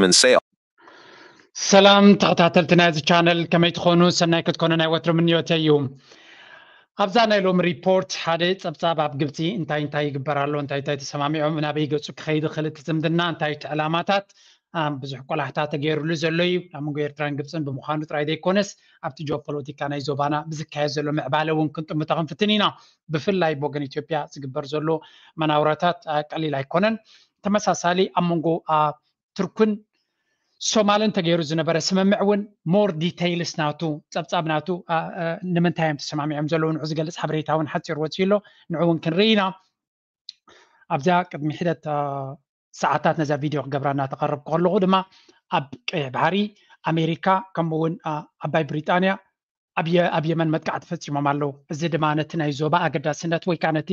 and sale. ሰላም ተኸታተልቲ ናይዚ ቻነል፣ ከመይ ትኾኑ? ሰናይ ክትኮኑ ናይ ወትሩ ምንዮተይ እዩ። ኣብዛ ናይ ሎሚ ሪፖርት ሓደ ጸብጻብ ኣብ ግብጺ እንታይ እንታይ ይግበር ኣሎ፣ እንታይ እንታይ ተሰማሚዖም፣ ናበይ ገጹ ክኸይድ ይኽእል እቲ ዝምድና፣ እንታይ እቲ ዕላማታት፣ ኣም፣ ብዙሕ ቆላሕታ ተገይሩሉ ዘሎ እዩ። ኣብ መንጎ ኤርትራን ግብጽን ብምዃኑ ጥራይ ዘይኮነስ ኣብቲ ጂኦፖለቲካ ናይ ዞባና ብዝካየድ ዘሎ ምዕባለ እውን ክንጥምቶ ክንፍትን ኢና። ብፍላይ ብወገን ኢትዮጵያ ዝግበር ዘሎ መናውራታት አ፣ ቀሊል ኣይኮነን። ተመሳሳሊ ኣብ መንጎ አ፣ ቱርክን ሶማልን ተገይሩ ዝነበረ ስምምዕ እውን ሞር ዲቴይልስ ናቱ ጸብጻብ ናቱ አ፣ አ፣ ንምንታይ እዮም ተሰማሚዖም ዘለዉ ንዑ ዝገልጽ ሓበሬታ እውን ሓፂር ወፂኡ ኣሎ። ንዑ እውን ክንርኢ ኢና። ኣብዚኣ ቅድሚ ሒደት አ፣ ሰዓታት ነዛ ቪድዮ ክገብራ እናተቐረብኩ ከለኹ ድማ ኣብ ቀይሕ ባሕሪ ኣሜሪካ ከምኡ እውን አ፣ ዓባይ ብሪጣንያ ኣብ የ- ኣብ የመን መጥቃዕቲ ፈጺሞም ኣለዉ። እዚ ድማ ነቲ ናይ ዞባ ኣገዳስነት ወይ ከዓ ነቲ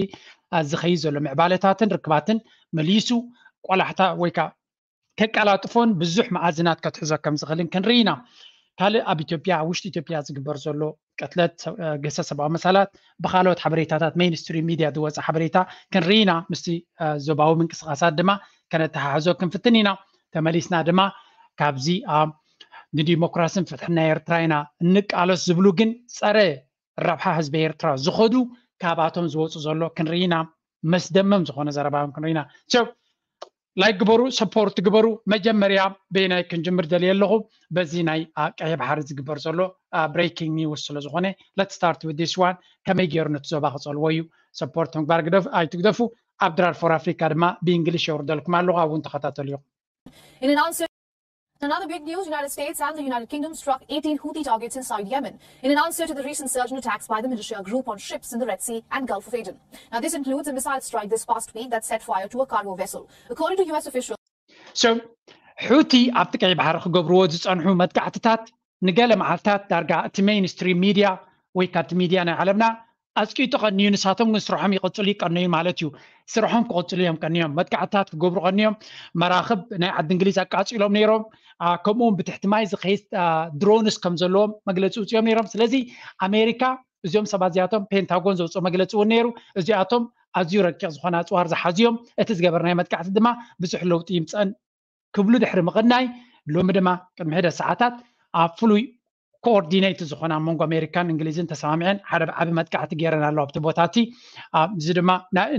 አ፣ ዝኸይድ ዘሎ ምዕባለታትን ርክባትን መሊሱ ቆላሕታ ወይ ከዓ ከቀላጥፎን ብዙሕ መኣዝናት ከትሕዞ ከም ዝኽእልን ክንርኢ ኢና። ካልእ ኣብ ኢትዮጵያ ኣብ ውሽጢ ኢትዮጵያ ዝግበር ዘሎ ቅትለት፣ ሰብ- አ፣ ግህሰት ሰብኣዊ መሳላት ብካልኦት ሓበሬታታት ሜይንስትሪም ሚድያ ዝወፀ ሓበሬታ ክንርኢ ኢና። ምስቲ አ፣ ዞባዊ ምንቅስቃሳት ድማ ከነተሓሕዞ ክንፍትን ኢና። ተመሊስና ድማ ካብዚ አ፣ ንዲሞክራስን ፍትሕን ናይ ኤርትራ ኢና እንቃለስ ዝብሉ ግን ጸረ ረብሓ ህዝቢ ኤርትራ ዝኸዱ ካብኣቶም ዝወፁ ዘሎ ክንርኢ ኢና። መስደመም ዝኾነ ዘረባም ክንርኢ ኢና። So ላይክ ግበሩ፣ ሰፖርት ግበሩ። መጀመርያ በየናይ ክንጅምር ደልየ ኣለኹ። በዚ ናይ አ፣ ቀይሕ ባሕሪ ዝግበር ዘሎ ብሬኪንግ ኒውስ ስለ ዝኾነ let's start with this one። ከመይ ገይሩ ነቲ ዞባ ክፀልዎ እዩ? ሰፖርት ምግባር ግደፍ ኣይትግደፉ። ኣብ ድራር ፎር ኣፍሪካ ድማ ብእንግሊሽ የውርደልኩም ኣለኹ። ኣብኡ ተኸታተሉ። In an answer Another big news, United States and the United Kingdom struck eighteen Houthi targets inside Yemen in an answer to the recent surge in attacks by the militia group on ships in the Red Sea and Gulf of Aden. Now, this includes a missile strike this past week that set fire to a cargo vessel. According to U S officials, So ሑቲ ኣብቲ ቀይ ባሕሪ ክገብርዎ ዝጸንሑ መጥቃዕትታት ንገለ መዓልታት ዳርጋ እቲ ሜይንስትሪም ሚድያ ወይ ካብቲ ሚድያ ናይ ዓለምና ኣጽቂጡ ቀንዩ፣ ንሳቶም ግን ስርሖም ይቕጽሉ ይቀነዩ ማለት እዩ። ስርሖም ክቕጽሉ እዮም ቀንዮም፣ መጥቃዕትታት ክገብሩ ቀንዮም። መራኽብ ናይ ዓዲ እንግሊዝ ኣቃጺሎም ነይሮም። አ፣ ከምኡ እውን ብትሕቲ ማይ ዝኸይድ አ፣ ድሮንስ ከም ዘለዎም መግለፂ ውፅኦም ነይሮም። ስለዚ ኣሜሪካ እዚኦም ሰባት እዚኣቶም ፔንታጎን ዘውፅኦ መግለፂ እውን ነይሩ። እዚኣቶም ኣዝዩ ረቂቕ ዝኾነ ኣፅዋር ዝሓዙ እዮም። እቲ ዝገበርናዮ መጥቃዕቲ ድማ ብዙሕ ለውጢ ይምፀን ክብሉ ድሕሪ ምቕናይ ሎሚ ድማ ቅድሚ ሕደ ሰዓታት ኣብ ፍሉይ ኮኦርዲኔት ዝኾነ ኣብ መንጎ ኣሜሪካን እንግሊዝን ተሰማሚዐን ሓደ ዓቢ መጥቃዕቲ ገይረን ኣለዋ ኣብቲ ቦታ እቲ። አ፣ እዚ ድማ ና-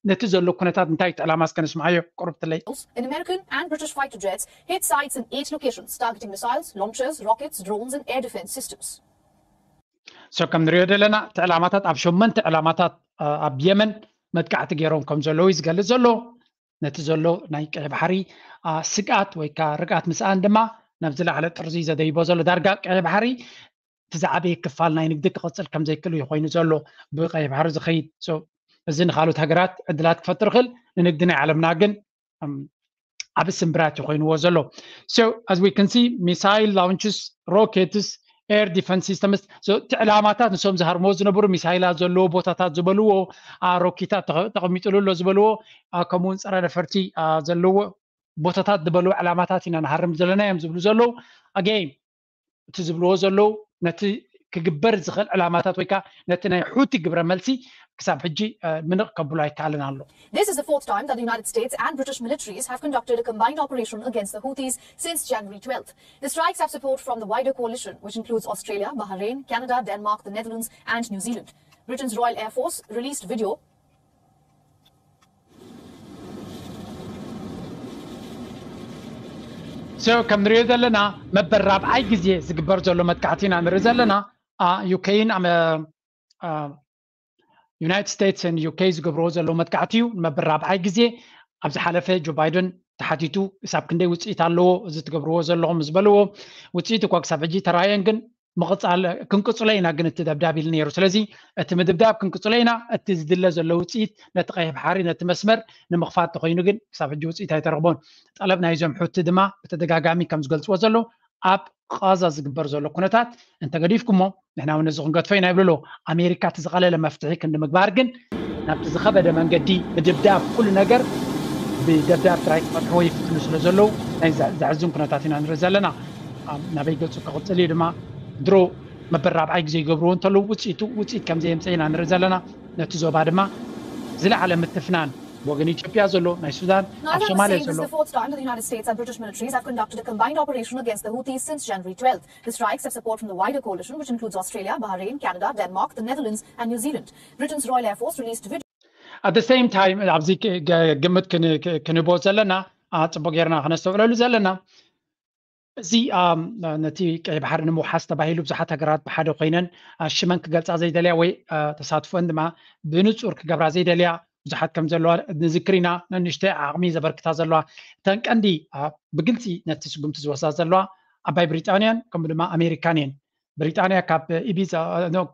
ነቲ ዘሎ ኩነታት እንታይ እቲ ዕላማ እስከ ንስምዓዮ። ቁርብትለይ an American and British fighter jets hit sites in eight locations, targeting missiles, launchers, rockets, drones, and air defense systems. So ከም ንሪኦ ዘለና እቲ ዕላማታት ኣብ ሸመንተ ዕላማታት አ፣ ኣብ የመን መጥቃዕቲ ገይሮም ከም ዘለዉ እዩ ዝገልጽ ዘሎ። ነቲ ዘሎ ናይ ቀይ ባሕሪ አ፣ ስግኣት ወይ ከዓ ርግኣት ምስኣን ድማ ናብ ዝለዓለ ጥርዚ ዘደይቦ ዘሎ። ዳርጋ ቀይ ባሕሪ እቲ ዝዓበየ ክፋል ናይ ንግዲ ክቕጽል ከም ዘይክእል እዩ ኮይኑ ዘሎ ብቀይ ባሕሪ ዝኸይድ። So እዚ ንካልኦት ሃገራት ዕድላት ክፈጥር ይኽእል፣ ንንግዲ ናይ ዓለምና ግን እም፣ ዓቢ ስምብራት እዩ ኮይንዎ ዘሎ። So as we can see, missile launches, rockets, air defense systems, so እቲ ዕላማታት ንሶም ዝሃርምዎ ዝነበሩ ሚሳይላት ዘለዎ ቦታታት ዝበልዎ አ፣ ሮኬታት ተቐ- ተቐሚጥሉ ኣሎ ዝበልዎ አ፣ ከምኡውን ፀረ ነፈርቲ አ፣ ዘለዎ ቦታታት ዝበልዎ ዕላማታት ኢና ንሃርም ዘለና እዮም ዝብሉ ዘለዉ። ኣገይን እቲ ዝብልዎ ዘለዉ ነቲ ክግበር ዝኽእል ዕላማታት ወይ ከዓ ነቲ ናይ ሑቲ ግብረ መልሲ ክሳብ ሕጂ አ፣ ምንቕ ከብሎ ኣይከኣልን ኣሎ። This is the fourth time that the United States and British militaries have conducted a combined operation against the Houthis since January twelfth. The strikes have support from the wider coalition, which includes Australia, Bahrain, Canada, Denmark, the Netherlands, and New Zealand. Britain's Royal Air Force released video So ከም ንሪኦ ዘለና መበል ራብዓይ ግዜ ዝግበር ዘሎ መጥቃዕቲ ኢና ንርኢ ዘለና። ዩኬን ዩናይትድ ስቴትስን ዩኬ ዝገብርዎ ዘለዉ መጥቃዕቲ እዩ። ንመበል ራብዓይ ግዜ ኣብ ዝሓለፈ ጆ ባይደን ተሓቲቱ ክሳብ ክንደይ ውፅኢት ኣለዎ እዚ ትገብርዎ ዘለኹም ዝበልዎ ውፅኢት እኳ ክሳብ ሕጂ ተራየን ግን ምቕፃል ክንቅፅሎ ኢና ግን እቲ ደብዳብ ኢሉ ነይሩ። ስለዚ እቲ ምድብዳብ ክንቅፅሎ ኢና፣ እቲ ዝድለ ዘሎ ውፅኢት ነቲ ቀይሕ ባሕሪ ነቲ መስመር ንምኽፋት ተኮይኑ ግን ክሳብ ሕጂ ውፅኢት ኣይተረኽቦን። ጠለብ ናይዞም ሑቲ ድማ ብተደጋጋሚ ከም ዝገልፅዎ ዘለዉ ኣብ ቃዛ ዝግበር ዘሎ ኩነታት እንተገዲፍኩሞ ንሕና እውን እዚ ክንገድፎ ኢና ይብሉ ኣለዉ። ኣሜሪካ እቲ ዝቐለለ መፍትሒ ክንዲ ምግባር ግን ናብቲ ዝኸበደ መንገዲ ምድብዳብ ኩሉ ነገር ብደብዳብ ጥራይ ክፈትሕዎ ይፍትኑ ስለ ዘለዉ ናይ ዘ- ዘሕዝን ኩነታት ኢና ንርኢ ዘለና። ኣም፣ ናበይ ገፁ ክቕፅል እዩ ድማ ድሮ መበል ራብዓይ ግዜ ይገብርዎ እንተለዉ ውፅኢቱ ውፅኢት ከም ዘየምፀ ኢና ንርኢ ዘለና። ነቲ ዞባ ድማ ዝለዓለ ምትፍናን ወገን ኢትዮጵያ ዘሎ፣ ናይ ሱዳን፣ ኣብ ሶማሊያ ዘሎ። This is the fourth time that the United States and British militaries have conducted a combined operation against the Houthis since January twelfth. The strikes have support from the wider coalition, which includes Australia, Bahrain, Canada, Denmark, the Netherlands, and New Zealand. Britain's Royal Air Force released video. At the same time ኣብዚ ግምት ክንቦ ዘለና፣ ፅቡቅ ጌርና ክነስተውዕለሉ ዘለና፣ እዚ ነቲ ቀይ ባሕሪ ንምውሓስ ተባሂሉ ብዙሓት ሃገራት ብሓደ ኮይነን ሽመን ክገልፃ ዘይደልያ ወይ ተሳትፎን ድማ ብንፁር ክገብራ ዘይደልያ ብዙሓት ከም ዘለዋ ንዝክር ኢና። ነንሽተ ዓቕሚ ዘበርክታ ዘለዋ፣ እተን ቀንዲ ብግልፂ ነቲ ስጉምቲ ዝወስዳ ዘለዋ ዓባይ ብሪጣንያን ከምኡ ድማ ኣሜሪካን እየን። ብሪጣንያ ካብ ኢቢዛ፣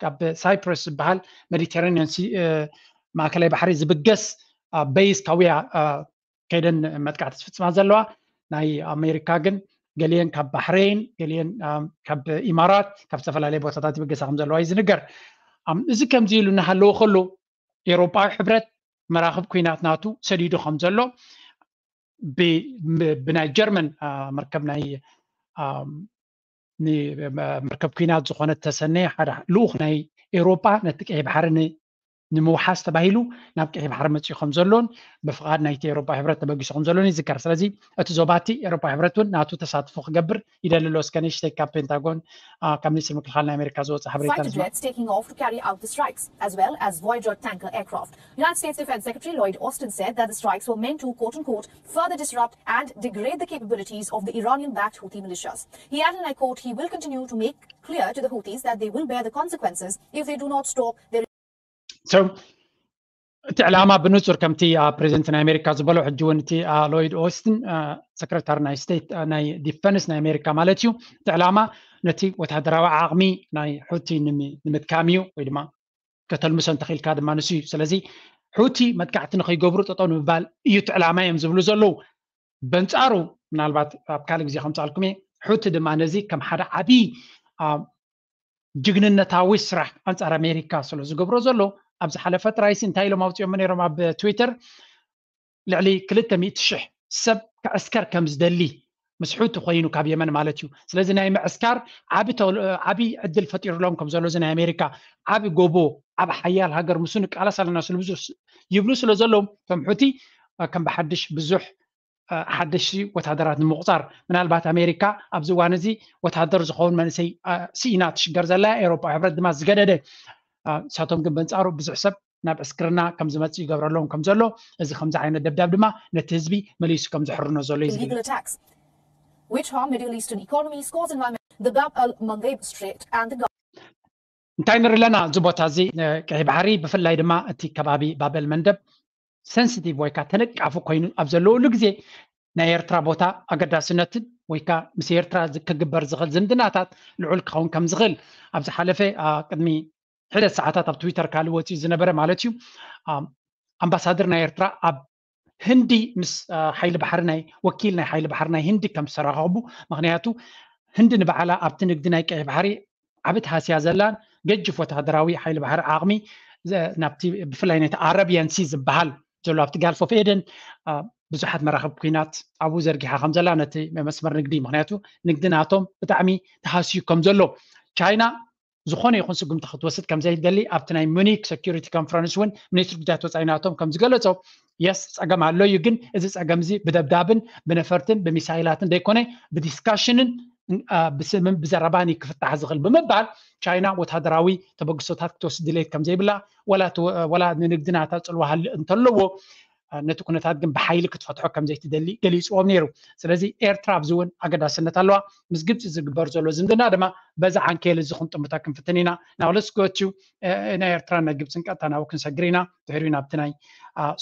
ካብ ሳይፕረስ ዝበሃል ሜዲተራኒያን ማእከላይ ባሕሪ ዝብገስ በይስ ካውያ ከይደን መጥቃዕቲ ዝፍፅማ ዘለዋ። ናይ ኣሜሪካ ግን ገሊአን ካብ ባሕሬን፣ ገሊአን ካብ ኢማራት፣ ካብ ዝተፈላለየ ቦታታት ይብገሳ ከም ዘለዋ እዩ ዝንገር። እዚ ከምዚ ኢሉ እናሃለወ ከሎ፣ ኤውሮጳዊ ሕብረት መራኽብ ኩናት ናቱ ሰዲዱ ከም ዘሎ ብናይ ጀርመን መርከብ ናይ መርከብ ኩናት ዝኾነ ተሰነየ ሓደ ልኡኽ ናይ ኤውሮጳ ነቲ ቀይ ባሕሪ ንምውሓስ ተባሂሉ ናብ ቀይ ባሕሪ መፅኡ ከም ዘሎን ብፍቓድ ናይቲ ኤውሮጳ ሕብረት ተበጊሱ ከም ዘሎን ይዝከር። ስለዚ እቲ ዞባቲ ኤውሮጳ ሕብረት እውን ናቱ ተሳትፎ ክገብር ይደሊ ኣሎ። እስከ ንእሽተይ ካብ ፔንታጎን፣ ካብ ሚኒስትሪ ምክልኻል ናይ ኣሜሪካ ዝወፀ ሓበሬታ ንስማዕ። Taking off to carry out the strikes, as well as Voyager tanker aircraft. United States Defense Secretary Lloyd Austin said that the strikes were meant to, quote unquote, further disrupt and degrade the capabilities of the Iranian-backed Houthi militias. He added, and I quote, he will continue to make clear to the Houthis that they will bear the consequences if they do not stop their እቲ ዕላማ ብንፁር ከምቲ ፕሬዚደንት ናይ ኣሜሪካ ዝበሎ፣ ሕጂ እውን እቲ ሎይድ ኦስትን ሰክረታሪ ናይ ስቴት ናይ ዲፈንስ ናይ ኣሜሪካ ማለት እዩ፣ እቲ ዕላማ ነቲ ወታደራዊ ዓቕሚ ናይ ሑቲ ንምድካም እዩ ወይ ድማ ከተልምሶ እንተኽኢልካ ድማ ንሱ እዩ። ስለዚ ሑቲ መጥቃዕቲ ንኸይገብሩ ጠጠው ንምባል እዩ እቲ ዕላማ እዮም ዝብሉ ዘለዉ። በንፃሩ ምናልባት ኣብ ካልእ ግዜ ከምፃልኩም እየ፣ ሑቲ ድማ ነዚ ከም ሓደ ዓብዪ ጅግንነታዊ ስራሕ ኣንፃር ኣሜሪካ ስለ ዝገብሮ ዘሎ፣ ኣብ ዝሓለፈ ጥራይሲ እንታይ ኢሎም ኣውፂኦሞ ነይሮም ኣብ ትዊተር? ልዕሊ ክልተ ሚእቲ ሽሕ ሰብ ክዕስከር ከም ዝደሊ ምስ ሑቲ ኮይኑ ካብ የመን ማለት እዩ። ስለዚ ናይ ምዕስካር ዓቢ ዕድል ፈጢሩሎም ከም ዘሎ፣ እዚ ናይ ኣሜሪካ ዓቢ ጎቦ፣ ዓቢ ሓያል ሃገር፣ ምስ ንቃለስ ኣለና ይብሉ ስለ ዘለዉ፣ እቶም ሑቲ ከም ብሓድሽ ብዙሕ ሓደሽቲ ወታደራት ንምቑፃር፣ ምናልባት ኣሜሪካ ኣብዚ እዋን እዚ ወታደር ዝኸውን መንእሰይ ስኢና ትሽገር ዘላ፣ ኤውሮጳ ሕብረት ድማ ዝገደደ። ንሳቶም ግን በንፃሩ ብዙሕ ሰብ ናብ ዕስክርና ከም ዝመፅእ ይገብረሎም ከም ዘሎ፣ እዚ ከምዚ ዓይነት ደብዳብ ድማ ነቲ ህዝቢ መሊሱ ከም ዝሕርኖ ዘሎ እዩ ዝግለፅ። Which harm Middle Eastern economies, cause environment, the Bab al Mandeb Strait and the እንታይ ንርኢ ኣለና? እዚ ቦታ እዚ ቀይ ባሕሪ፣ ብፍላይ ድማ እቲ ከባቢ ባበል መንደብ ሴንሲቲቭ ወይ ከዓ ተነቃፊ ኮይኑ ኣብ ዘለወሉ ግዜ፣ ናይ ኤርትራ ቦታ ኣገዳስነትን ወይ ከዓ ምስ ኤርትራ ክግበር ዝኽእል ዝምድናታት ልዑል ክኸውን ከም ዝኽእል ኣብ ዝሓለፈ ቅድሚ ሕደት ሰዓታት ኣብ ትዊተር ካልእ ወፂኡ ዝነበረ ማለት እዩ፣ ኣምባሳደር ናይ ኤርትራ ኣብ ህንዲ ምስ ሓይሊ ባሕሪ ናይ ወኪል ናይ ሓይሊ ባሕሪ ናይ ህንዲ ከም ዝተራኸቡ፣ ምክንያቱ ህንዲ ንባዕላ ኣብቲ ንግዲ ናይ ቀይ ባሕሪ ዓቢ ተሃስያ ዘላን ገጅፍ ወታደራዊ ሓይሊ ባሕሪ ዓቕሚ ናብቲ ብፍላይ ነቲ ኣረብያን ሲ ዝበሃል ዘሎ ኣብቲ ጋልፍ ኦፍ ኤደን ብዙሓት መራኽብ ኩናት ኣብኡ ዘርጊሓ ከም ዘላ ነቲ መስመር ንግዲ፣ ምክንያቱ ንግዲ ናቶም ብጣዕሚ ተሃስዩ ከም ዘሎ፣ ቻይና ዝኾነ ይኹን ስጉምቲ ክትወስድ ከም ዘይደሊ ኣብቲ ናይ ሙኒክ ሴኩሪቲ ኮንፈረንስ እውን ሚኒስትሪ ጉዳያት ወፃኢ ናቶም ከም ዝገለጾ፣ የስ ጸገም ኣሎ እዩ፣ ግን እዚ ጸገም እዚ ብደብዳብን ብነፈርትን ብሚሳይላትን ዘይኮነ ብዲስካሽንን ብስምን ብዘረባን ክፍታሕ ዝኽእል ብምባል፣ ቻይና ወታደራዊ ተበግሶታት ክትወስድ ድሌት ከም ዘይብላ፣ ወላ ንንግዲ ናታ ጽልዋ ሃልእ እንተለዎ ነቲ ኩነታት ግን ብሓይሊ ክትፈትሖ ከም ዘይትደሊ ገሊፅዎም ነይሩ። ስለዚ ኤርትራ ኣብዚ እውን ኣገዳስነት ኣለዋ። ምስ ግብፂ ዝግበር ዘሎ ዝምድና ድማ በዚ ዓንኬል እዚ ክንጥምቶ ክንፍትን ኢና። Now let's go to ናይ ኤርትራን ናይ ግብፅን ቀጥታ ናብኡ ክንሰግር ኢና። ድሕሪኡ ናብቲ ናይ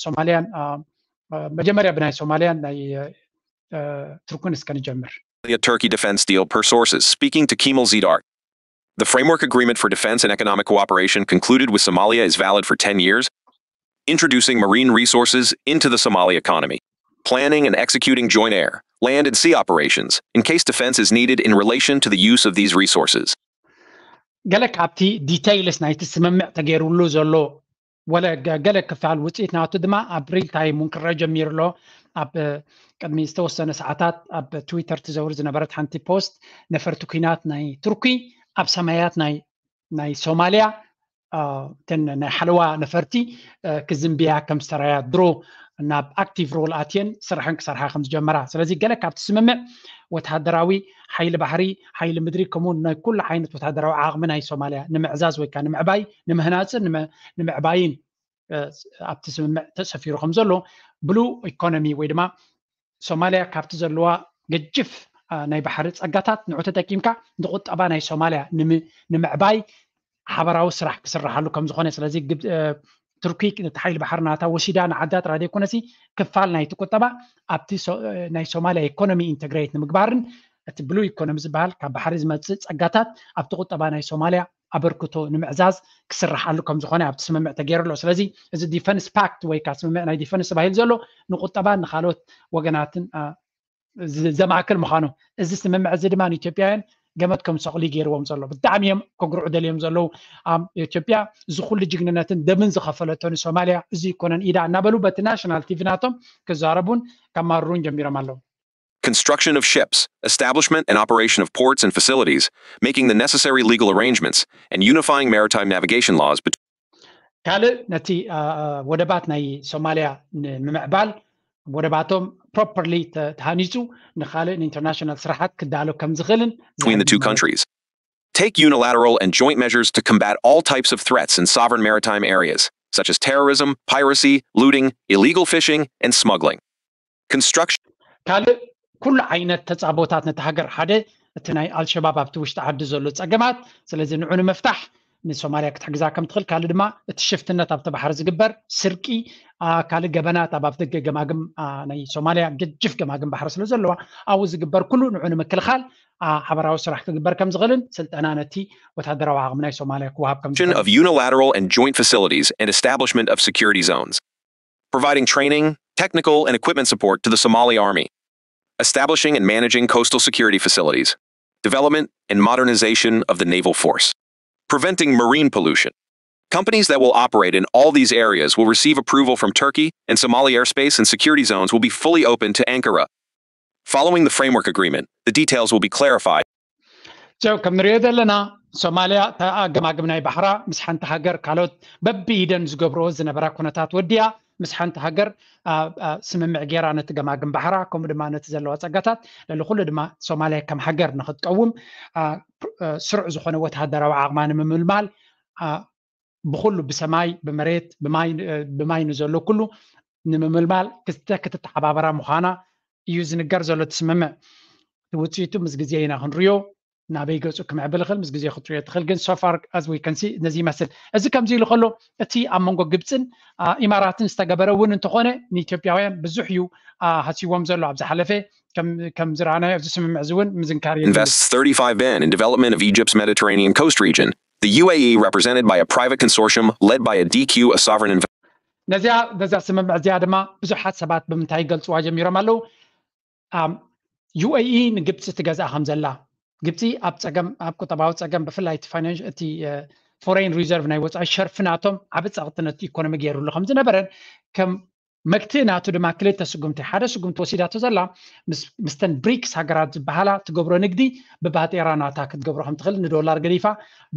ሶማልያን፣ መጀመርያ ብናይ ሶማልያን ናይ ቱርክን እስከ ንጀምር። Turkey defense deal per sources. Speaking to Kemal Zeedar, the framework agreement for defense and economic cooperation concluded with Somalia is valid for ten years, introducing marine resources into the Somali economy, planning and executing joint air, land, and sea operations in case defense is needed in relation to the use of these resources. ገለ ካብቲ ዲቴይልስ ናይቲ ስምምዕ ተገይሩሉ ዘሎ ወለ ገለ ክፋል ውፅኢት ናቱ ድማ ኣብ ሪል ታይም እውን ክረአ ጀሚሩ ኣሎ። ኣብ ቅድሚ ዝተወሰነ ሰዓታት ኣብ ትዊተር ትዘውር ዝነበረት ሓንቲ ፖስት፣ ነፈርቲ ኩናት ናይ ቱርኪ ኣብ ሰማያት ናይ ናይ ሶማልያ እተን ናይ ሓለዋ ነፈርቲ ክዝንብያ ከም ዝተራያ ድሮ ናብ ኣክቲቭ ሮል ኣትየን ስራሕን ክሰርሓ ከም ዝጀመራ። ስለዚ ገለ ካብቲ ስምምዕ ወተሃደራዊ፣ ሓይሊ ባሕሪ፣ ሓይሊ ምድሪ፣ ከምኡ ናይ ኩሉ ዓይነት ወተሃደራዊ ዓቕሚ ናይ ሶማልያ ንምዕዛዝ ወይ ከዓ ንምዕባይ፣ ንምህናፅን ንመ- ንምዕባይን ኣብቲ ስምምዕ ተሰፊሩ ከም ዘሎ፣ ብሉ ኢኮኖሚ ወይ ድማ ሶማልያ ካብቲ ዘለዋ ገጅፍ ናይ ባሕሪ ፀጋታት ንዑ ተጠቂምካ ንቁጠባ ናይ ሶማልያ ንምዕባይ ሓበራዊ ስራሕ ክስራሓሉ ከም ዝኾነ። ስለዚ ቱርኪ ነቲ ሓይሊ ባሕሪ ናታ ወሲዳ ንዓዳ ጥራይ ዘይኮነሲ ክፋል ናይቲ ቁጠባ ኣብቲ ናይ ሶማልያ ኢኮኖሚ ኢንተግሬት ንምግባርን እቲ ብሉ ኢኮኖሚ ዝበሃል ካብ ባሕሪ ዝመፅእ ፀጋታት ኣብቲ ቁጠባ ናይ ሶማልያ ኣበርክቶ ንምዕዛዝ ክስራሓሉ ከም ዝኾነ ኣብቲ ስምምዕ ተገይሩ ኣሎ። ስለዚ እዚ ዲፈንስ ፓክት ወይ ከዓ ስምምዕ ናይ ዲፈንስ ተባሂሉ ዘሎ ንቁጠባን ንካልኦት ወገናትን ዘማእክል ምዃኑ፣ እዚ ስምምዕ እዚ ድማ ንኢትዮጵያውያን ገመድ ከም ሰቕሊ ገይርዎም ዘሎ። ብጣዕሚ እዮም ከጉርዑ ደልዮም ዘለዉ ኣብ ኢትዮጵያ። እዚ ኩሉ ጅግንነትን ደምን ዝኸፈለቶ ንሶማልያ እዚ ይኮነን ኢዳ እናበሉ በቲ ናሽናል ቲቪ ናቶም ክዛረቡን ከማርሩን ጀሚሮም ኣለዉ። Construction of ships, establishment and operation of ports and facilities, making the necessary legal arrangements, and unifying maritime navigation laws between ካልእ ነቲ ወደባት ናይ ሶማልያ ንምምዕባል ወደባቶም ፕሮፐርሊ ተሃኒፁ ንካልእ ንኢንተርናሽናል ስራሓት ክዳሎ ከም ዝኽእልን between the two countries. Take unilateral and joint measures to combat all types of threats in sovereign maritime areas, such as terrorism, piracy, looting, illegal fishing, and smuggling. Construction. ካልእ ኩሉ ዓይነት ተፃቦታት ነቲ ሃገር ሓደ እቲ ናይ ኣልሸባብ ኣብቲ ውሽጢ ዓዲ ዘሎ ፀገማት፣ ስለዚ ንዑ ንምፍታሕ ንሶማልያ ክትሕግዛ ከም ትኽእል፣ ካልእ ድማ እቲ ሽፍትነት ኣብቲ ባሕሪ ዝግበር ስርቂ፣ ካልእ ገበናት ኣብ ኣፍደገ ገማግም ናይ ሶማልያ ገጅፍ ገማግም ባሕሪ ስለ ዘለዋ ኣብኡ ዝግበር ኩሉ ንዑ ንምክልኻል ሓበራዊ ስራሕ ክግበር ከም ዝኽእልን ስልጠና ነቲ ወታደራዊ ዓቕሚ ናይ ሶማልያ ክወሃብ ከም of unilateral and joint facilities and establishment of security zones, providing training, technical, and equipment support to the Somali Army, establishing and managing coastal security facilities, development and modernization of the naval force, preventing marine pollution. Companies that will operate in all these areas will receive approval from Turkey, and Somali airspace and security zones will be fully open to Ankara. Following the framework agreement, the details will be clarified. ከም ንሪኦ ዘለና ሶማልያ ገማግም ናይ ባሕራ ምስ ሓንቲ ሃገር ካልኦት በብኢደን ዝገብርኦ ዝነበራ ኩነታት ወዲያ ምስ ሓንቲ ሃገር ስምምዕ ገይራ ነቲ ገማግም ባሕራ ከምኡ ድማ ነቲ ዘለዋ ፀጋታት ልዕሊ ኩሉ ድማ ሶማልያ ከም ሃገር ንክትቀውም ስሩዕ ዝኾነ ወተሃደራዊ ዓቕማ ንምምልማል ብኩሉ ብሰማይ ብመሬት ብማይ ንዘሎ ኩሉ ንምምልማል ክተ ክትተሓባበራ ምዃና እዩ ዝንገር ዘሎ እቲ ስምምዕ። እቲ ውፅኢቱ ምስ ግዜ ኢና ክንሪዮ ናበይ ገፁ ክምዕብል ይኽእል ምስ ግዜ ክትሪኦ ትኽእል። ግን so far as we can see ነዚ ይመስል። እዚ ከምዚ ኢሉ ከሎ እቲ ኣብ መንጎ ግብፅን ኢማራትን ዝተገበረ እውን እንተኾነ ንኢትዮጵያውያን ብዙሕ እዩ ሃሲዎም ዘሎ። ኣብ ዝሓለፈ ከም ዝረኣናዮ ኣብዚ ስምምዕ እዚ እውን ምዝንካር invests thirty-five billion in development of Egypt's Mediterranean coast region. The U A E, represented by a private consortium led by a D Q, a sovereign investor. ነዚኣ በዛ ስምምዕ እዚኣ ድማ ብዙሓት ሰባት ብምንታይ ይገልፅዋ ጀሚሮም ኣለዉ። ዩ ኤ ኢ ንግብፂ ትገዝኣ ከም ዘላ ግብፂ ኣብ ፀገም ኣብ ቁጠባዊ ፀገም ብፍላይ እቲ ፋይናንስ እቲ ፎሬን ሪዘርቭ ናይ ወፃኢ ሸርፊ ናቶም ዓቢ ፀቕጥነት ኢኮኖሚ ገይሩሉ ከም ዝነበረን ከም መግትኢ ናቱ ድማ ክልተ ስጉምቲ ሓደ ስጉምቲ ወሲዳቶ ዘላ ምስተን ብሪክስ ሃገራት ዝበሃላ ትገብሮ ንግዲ ብባጤራ ናታ ክትገብሮ ከም ትኽእል ንዶላር ገዲፋ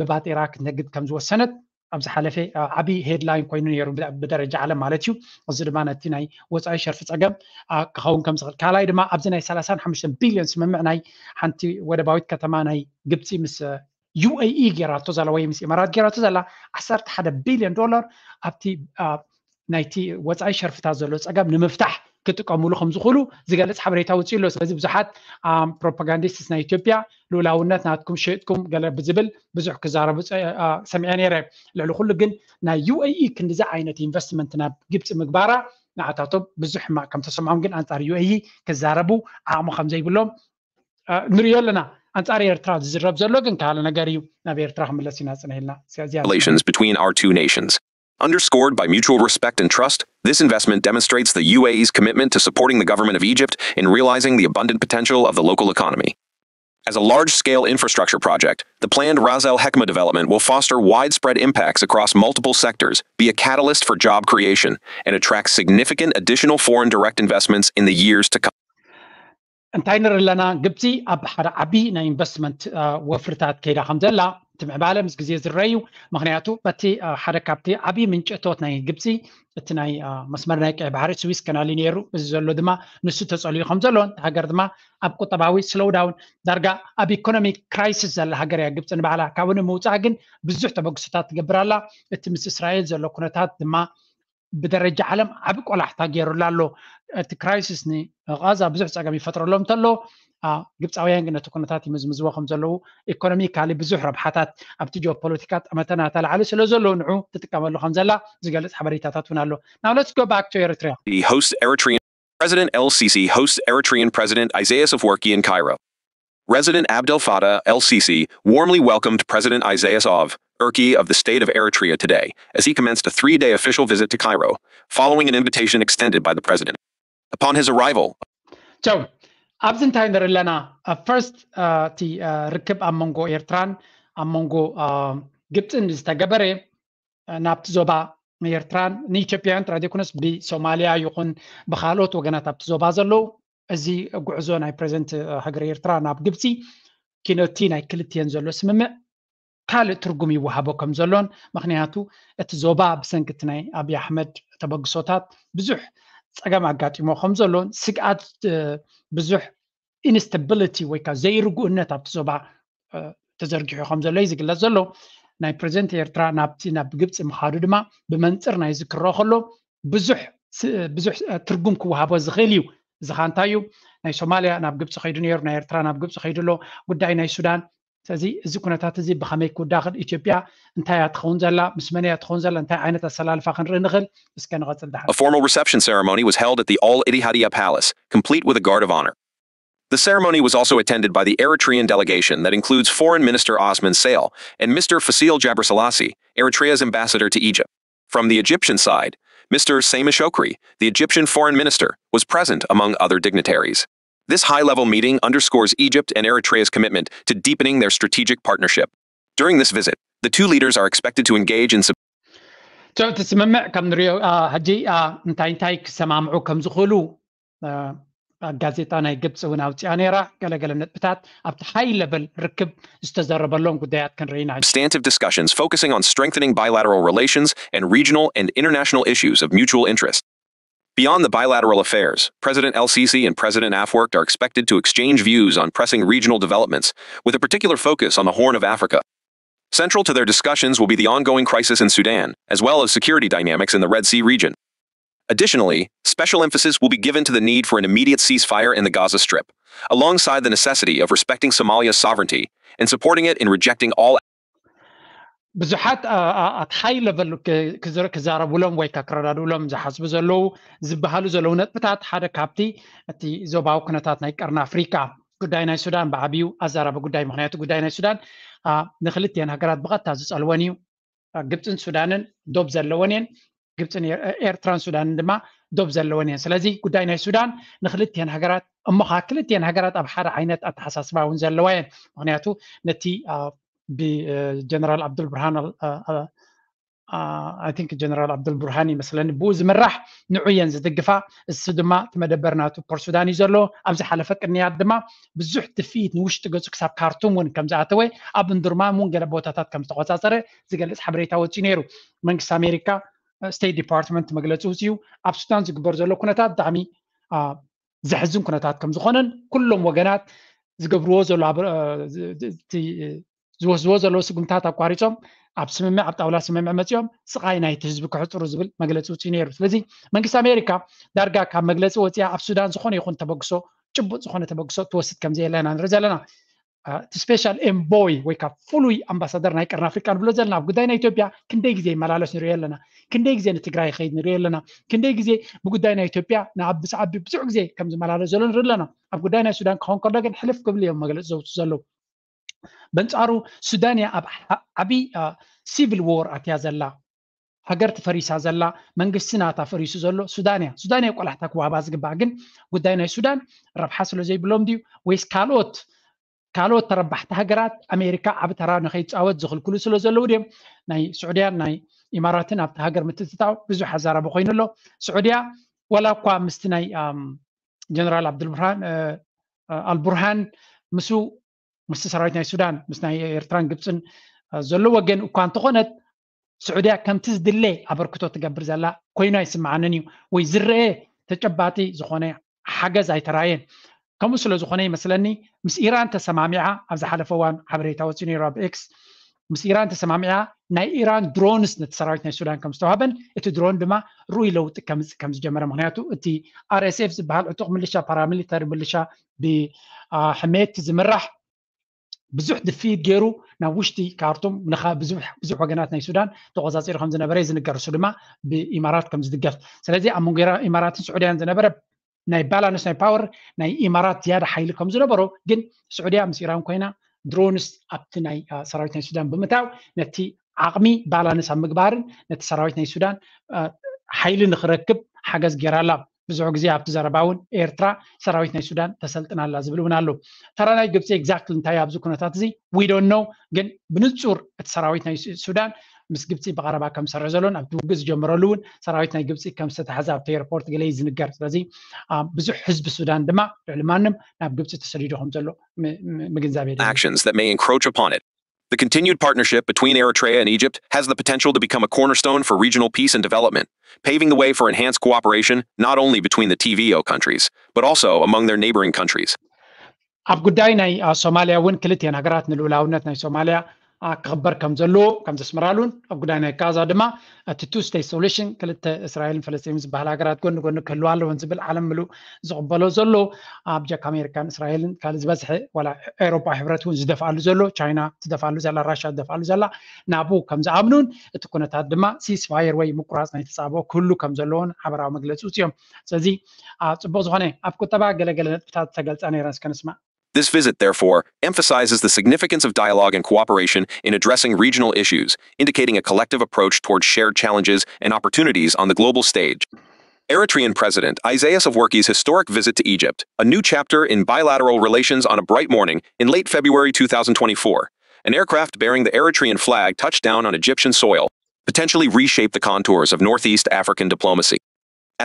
ብባጤራ ክትነግድ ከም ዝወሰነት ኣብ ዝሓለፈ ዓቢ ሄድላይን ኮይኑ ነይሩ ብደረጃ ዓለም ማለት እዩ። እዚ ድማ ነቲ ናይ ወፃኢ ሸርፊ ፀገም ክኸውን ከም ዝኽእል ካልኣይ ድማ ኣብዚ ናይ ሰላሳን ሓሙሽተን ቢልዮን ስምምዕ ናይ ሓንቲ ወደባዊት ከተማ ናይ ግብፂ ምስ ዩ ኤ ኢ ገይራቶ ዘላ ወይ ምስ ኢማራት ገይራቶ ዘላ ዓሰርተ ሓደ ቢልዮን ዶላር ኣብቲ ናይቲ ወፃኢ ሸርፍታት ዘሎ ፀገም ንምፍታሕ ክጥቀምሉ ከም ዝኽእሉ ዝገልፅ ሓበሬታ ውፅኡ ኣሎ። ስለዚ ብዙሓት ፕሮፓጋንዲስትስ ናይ ኢትዮጵያ ልኡላውነት ናትኩም ሸጥኩም ገለ ብዝብል ብዙሕ ክዛረቡ ሰሚዐ ነይረ። ልዕሊ ኩሉ ግን ናይ ዩ ኤ ኢ ክንዲዚ ዓይነት ኢንቨስትመንት ናብ ግብፂ ምግባራ ንዓታቶም ብዙሕ ሕማቕ ከም ተሰምዖም ግን ኣንፃር ዩ ኤ ኢ ክዛረቡ ዓቕሚ ከም ዘይብሎም ንሪኦ ኣለና። ኣንፃር ኤርትራ ዝዝረብ ዘሎ ግን ካልእ ነገር እዩ። ናብ ኤርትራ ክምለስ ኢና ፅንሕ ኢልና። Relations between our two nations. Underscored by mutual respect and trust, this investment demonstrates the U A E's commitment to supporting the government of Egypt in realizing the abundant potential of the local economy. As a large-scale infrastructure project, the planned Ras Al Hekma development will foster widespread impacts across multiple sectors, be a catalyst for job creation, and attract significant additional foreign direct investments in the years to come. እንታይ ንርኢ ኣለና? ግብፂ ኣብ ሓደ ዓቢ ናይ ኢንቨስትመንት ወፍርታት ከይዳ ከም ዘላ እቲ ምዕባለ ምስ ግዜ ዝረአ እዩ። ምክንያቱ በቲ ሓደ ካብቲ ዓቢ ምንጭ እቶት ናይ ግብፂ እቲ ናይ መስመር ናይ ቀይ ባሕሪ ስዊስ ከናል እዩ ነይሩ። እዚ ዘሎ ድማ ንሱ ተጸልዩ ከም ዘሎን፣ እቲ ሃገር ድማ ኣብ ቁጠባዊ ስሎውዳውን፣ ዳርጋ ኣብ ኢኮኖሚ ክራይሲስ ዘላ ሃገር እያ ግብፂ ንባዕላ። ካብኡ ንምውፃእ ግን ብዙሕ ተበግሶታት ትገብር ኣላ። እቲ ምስ እስራኤል ዘሎ ኩነታት ድማ ብደረጃ ዓለም ዓቢ ቆላሕታ ገይሩላ ኣሎ። እቲ ክራይሲስ ንጋዛ ብዙሕ ጸገም ይፈጥረሎም እንተሎ፣ ግብፃውያን ግን ነቲ ኩነታት ይምዝምዝዎ ከም ዘለዉ፣ ኢኮኖሚካሊ ብዙሕ ረብሓታት ኣብቲ ጂኦፖለቲካ ጠመተና ተላዕሊ ስለ ዘለዉ ንዑ ትጥቀመሉ ከም ዘላ ዝገልጽ ሓበሬታታት እውን ኣሎ። Now let's go back to Eritrea. The host Eritrean President El Sisi hosts Eritrean President Isaias Afwerki in Cairo. President Abdel Fattah El Sisi warmly welcomed President Isaias Afwerki of the State of Eritrea today as he commenced a three-day official visit to Cairo, following an invitation extended by the president. Upon his arrival, ቻው። ኣብዚ እንታይ ንርኢ ኣለና? ፈርስት፣ እቲ ርክብ ኣብ መንጎ ኤርትራን ኣብ መንጎ ግብፅን ዝተገበረ ናብቲ ዞባ ኤርትራን ንኢትዮጵያውያን ጥራይ ዘይኮነስ ብሶማልያ ይኹን ብካልኦት ወገናት ኣብቲ ዞባ ዘለዉ፣ እዚ ጉዕዞ ናይ ፕሬዚደንት ሃገር ኤርትራ ናብ ግብፂ ኪኖቲ ናይ ክልቲኤን ዘሎ ስምምዕ ካልእ ትርጉም ይወሃቦ ከም ዘሎን፣ ምኽንያቱ እቲ ዞባ ብሰንኪ እቲ ናይ ኣብይ ኣሕመድ ተበግሶታት ብዙሕ ፀገም ኣጋጢሞ ከም ዘሎን፣ ስግኣት ብዙሕ ኢንስታቢሊቲ ወይ ከዓ ዘይርጉእነት ኣብቲ ዞባ ተዘርጊሑ ከም ዘሎ እዩ ዝግለፅ ዘሎ። ናይ ፕሬዚደንት ኤርትራ ናብቲ ናብ ግብፂ ምኻዱ ድማ ብመንፅር ናይ ዝክረኦ ከሎ ብዙሕ ብዙሕ ትርጉም ክወሃቦ ዝኽእል እዩ። እዚ ኸ እንታይ እዩ? ናይ ሶማልያ ናብ ግብፂ ከይዱ ነይሩ፣ ናይ ኤርትራ ናብ ግብፂ ከይዱ ኣሎ፣ ጉዳይ ናይ ሱዳን። ስለዚ እዚ ኩነታት እዚ ብኸመይ ክውዳኽል፣ ኢትዮጵያ እንታይ እያ ትኸውን ዘላ፣ ምስ መን እያ ትኸውን ዘላ፣ እንታይ ዓይነት ኣሰላልፋ ክንርኢ ንኽእል? እስከ ንቐፅል። ደሓን A formal reception ceremony was held at the Al Ittihadiyya Palace, complete with a guard of honor. The ceremony was also attended by the Eritrean delegation that includes Foreign Minister Osman Sail and Mister Fasil Gebrselassie, Eritrea's ambassador to Egypt. From the Egyptian side, Mister Sameh Shoukry, the Egyptian foreign minister, was present among other dignitaries. This high-level meeting underscores Egypt and Eritrea's commitment to deepening their strategic partnership. During this visit, the two leaders are expected to engage in እቲ ስምምዕ ከም ንሪኦ ሕጂ እንታይ እንታይ ክሰማምዑ ከም ዝኽእሉ ጋዜጣ ናይ ግብፂ እውን ኣውፅኣ ነይራ። ገለገለ ነጥብታት ኣብቲ ሃይ ለቨል ርክብ ዝተዘረበሎም ጉዳያት ክንርኢ ኢና። Substantive discussions focusing on strengthening bilateral relations and regional and international issues of mutual interest. Beyond the bilateral affairs, President El Sisi and President Afwerki are expected to exchange views on pressing regional developments, with a particular focus on the Horn of Africa. Central to their discussions will be the ongoing crisis in Sudan, as well as security dynamics in the Red Sea region. Additionally, special emphasis will be given to the need for an immediate ceasefire in the Gaza Strip, alongside the necessity of respecting Somalia's sovereignty and supporting it in rejecting all ብዙሓት ኣት ሃይ ለቨል ክዛረብሎም ወይ ክረዳድእሎም ዝሓስቡ ዘለዉ ዝበሃሉ ዘለዉ ነጥብታት ሓደ ካብቲ እቲ ዞባዊ ኩነታት ናይ ቀርኒ ኣፍሪካ ጉዳይ ናይ ሱዳን ብዓብዩ ኣዛራቢ ጉዳይ። ምክንያቱ ጉዳይ ናይ ሱዳን ንክልቲኤን ሃገራት ብቐጥታ ዝፀልወን እዩ። ግብፅን ሱዳንን ዶብ ዘለወን እየን። ግብፅን ኤርትራን ሱዳንን ድማ ዶብ ዘለወን እየን። ስለዚ ጉዳይ ናይ ሱዳን ንክልቲኤን ሃገራት፣ እሞ ከዓ ክልቲኤን ሃገራት ኣብ ሓደ ዓይነት ኣተሓሳስባ እውን ዘለዋ እየን። ምክንያቱ ነቲ ብጀነራል ኣብዱልብርሃን I think ጀነራል ኣብዱልብርሃን ይመስለኒ ብኡ ዝምራሕ ንዑ እየን ዝድግፋ። እሱ ድማ እቲ መደበር ናቱ ፖርት ሱዳን እዩ ዘሎ። ኣብ ዝሓለፈ ቅንያት ድማ ብዙሕ ድፍኢት ንውሽጢ ገፁ ክሳብ ካርቱም እውን ከም ዝኣተወ ኣብ እንዱርማን እውን ገለ ቦታታት ከም ዝተቆፃፀረ ዝገልፅ ሓበሬታ ወፂኡ ነይሩ። መንግስቲ ኣሜሪካ ስቴት ዲፓርትመንት መግለፂ ውፅኡ ኣብ ሱዳን ዝግበር ዘሎ ኩነታት ብጣዕሚ ዘሕዝን ኩነታት ከም ዝኾነን ኩሎም ወገናት ዝገብርዎ ዘሎ ዝወስድዎ ዘለዉ ስጉምታት ኣቋሪፆም ኣብ ስምምዕ ኣብ ጣውላ ስምምዕ መፂኦም ስቓይ ናይቲ ህዝቢ ክሕፅሩ ዝብል መግለፂ ውፅኡ ነይሩ። ስለዚ መንግስቲ ኣሜሪካ ዳርጋ ካብ መግለፂ ወፂኣ ኣብ ሱዳን ዝኾነ ይኹን ተበግሶ ጭቡጥ ዝኾነ ተበግሶ ትወስድ ከም ዘየለ ኢና ንርኢ ዘለና። እቲ ስፔሻል ኤንቦይ ወይ ካብ ፍሉይ ኣምባሳደር ናይ ቀርኒ ኣፍሪቃ ንብሎ ዘለና ኣብ ጉዳይ ናይ ኢትዮጵያ ክንደይ ግዜ ይመላለስ ንሪኦ ኣለና። ክንደይ ግዜ ንትግራይ ይኸይድ ንሪኦ ኣለና። ክንደይ ግዜ ብጉዳይ ናይ ኢትዮጵያ ንኣዲስ ኣበባ ብዙሕ ግዜ ከም ዝመላለስ ዘሎ ንርኢ ኣለና። ኣብ ጉዳይ ናይ ሱዳን ክኸውን ከሎ ግን ሕልፍ ክብል እዮም መግለፂ ዘውፅኡ ዘለዉ። በንፃሩ ሱዳን እያ ኣብ ዓብዪ ሲቪል ዎር ኣትያ ዘላ። ሃገር ተፈሪሳ ዘላ፣ መንግስቲ ናታ ፈሪሱ ዘሎ ሱዳን እያ። ሱዳን እያ ቆላሕታ ክወሃባ ዝግባእ። ግን ጉዳይ ናይ ሱዳን ረብሓ ስለ ዘይብሎም ድዩ ወይስ ካልኦት ካልኦት ተረባሕቲ ሃገራት ኣሜሪካ ዓቢ ተራ ንኸይፃወት ዝኽልክሉ ስለ ዘለዉ ድዮም? ናይ ስዑድያን ናይ ኢማራትን ኣብቲ ሃገር ምትእትታው ብዙሕ ኣዛራቢ ኮይኑ ኣሎ። ስዑድያ ዋላ እኳ ምስቲ ናይ ጀነራል ኣብዱልብርሃን ኣልቡርሃን ምስ ምስቲ ሰራዊት ናይ ሱዳን ምስ ናይ ኤርትራን ግብፅን ዘሎ ወገን እኳ እንተኾነት ስዑድያ ከምቲ ዝድለ ኣበርክቶ ትገብር ዘላ ኮይኑ ኣይስምዓንን እዩ፣ ወይ ዝረአ ተጨባጢ ዝኾነ ሓገዝ ኣይተራየን። ከምኡ ስለ ዝኾነ ይመስለኒ ምስ ኢራን ተሰማሚዓ፣ ኣብ ዝሓለፈ እዋን ሓበሬታ ወፂኡ ነይሩ ኣብ ኤክስ፣ ምስ ኢራን ተሰማሚዓ ናይ ኢራን ድሮንስ ነቲ ሰራዊት ናይ ሱዳን ከም ዝተዋህበን እቲ ድሮን ድማ ርኡይ ለውጢ ከምፅእ ከም ዝጀመረ፣ ምክንያቱ እቲ ኣር ኤስ ኤፍ ዝበሃል ዕጡቕ ምልሻ፣ ፓራሚሊተሪ ምልሻ ብሕሜቲ ዝምራሕ ብዙሕ ድፍኢት ገይሩ ናብ ውሽጢ ካርቱም ብዙሕ ወገናት ናይ ሱዳን ተቆፃፂሩ ከም ዝነበረ እዩ ዝንገር። እሱ ድማ ብኢማራት ከም ዝድገፍ። ስለዚ ኣብ መንጎ ኢማራትን ስዑድያን ዝነበረ ናይ ባላንስ ናይ ፓወር ናይ ኢማራት ዝያዳ ሓይሊ ከም ዝነበሮ፣ ግን ስዑድያ ምስ ኢራን ኮይና ድሮንስ ኣብቲ ናይ ሰራዊት ናይ ሱዳን ብምታው ነቲ ዓቕሚ ባላንስ ኣብ ምግባርን ነቲ ሰራዊት ናይ ሱዳን ሓይሊ ንክረክብ ሓገዝ ገይራ ኣላ። ብዙሕ ግዜ ኣብቲ ዘረባ እውን ኤርትራ ሰራዊት ናይ ሱዳን ተሰልጥና ኣላ ዝብል እውን ኣሎ። ተራ ናይ ግብፂ exactly እንታይ ኣብዚ ኩነታት እዚ we don't know፣ ግን ብንፁር እቲ ሰራዊት ናይ ሱዳን ምስ ግብፂ ብቐረባ ከም ዝሰርሕ ዘሎን ኣብቲ ውግእ ዝጀመረሉ እውን ሰራዊት ናይ ግብፂ ከም ዝተታሕዘ ኣብቲ ኤርፖርት ገለ እዩ ዝንገር። ስለዚ ብዙሕ ህዝቢ ሱዳን ድማ ልዕሊ ማንም ናብ ግብፂ ተሰዲዱ ከም ዘሎ ምግንዛብ የድሊ። Actions that may encroach upon it. The continued partnership between Eritrea and Egypt has the potential to become a cornerstone for regional peace and development, paving the way for enhanced cooperation not only between the T V O countries, but also among their neighboring countries. ኣብ ጉዳይ ናይ ሶማልያ እውን ክልቲኤን ሃገራት ንልኡላውነት ናይ ሶማልያ ክኽበር ከም ዘለዎ ከም ዘስምራሉን ኣብ ጉዳይ ናይ ጋዛ ድማ እቲ two state solution ክልተ እስራኤልን ፈለስጢንን ዝበሃል ሃገራት ጎኒ ጎኒ ክህልዋ ኣለዎን ዝብል ዓለም ምሉእ ዝቕበሎ ዘሎ ኣብ ጀካ ኣሜሪካን እስራኤልን ካልእ ዝበዝሐ ዋላ ኤውሮጳ ሕብረት እውን ዝደፍኣሉ ዘሎ ቻይና ትደፍኣሉ ዘላ ራሻ ትደፍኣሉ ዘላ ናብኡ ከም ዝኣምኑን እቲ ኩነታት ድማ ceasefire ወይ ምቁራፅ ናይ ተፃብኦ ክህሉ ከም ዘለዎን ሓበራዊ መግለፂ ውፅኦም። ስለዚ ፅቡቅ ዝኾነ ኣብ ቁጠባ ገለገለ ነጥብታት ተገልፃ ነይረን እስከ ንስማዕ። This visit, therefore, emphasizes the significance of dialogue and cooperation in addressing regional issues, indicating a collective approach towards shared challenges and opportunities on the global stage. Eritrean President Isaias Afwerki's historic visit to Egypt, a new chapter in bilateral relations on a bright morning in late February two thousand twenty-four. An aircraft bearing the Eritrean flag touched down on Egyptian soil, potentially reshaped the contours of Northeast African diplomacy.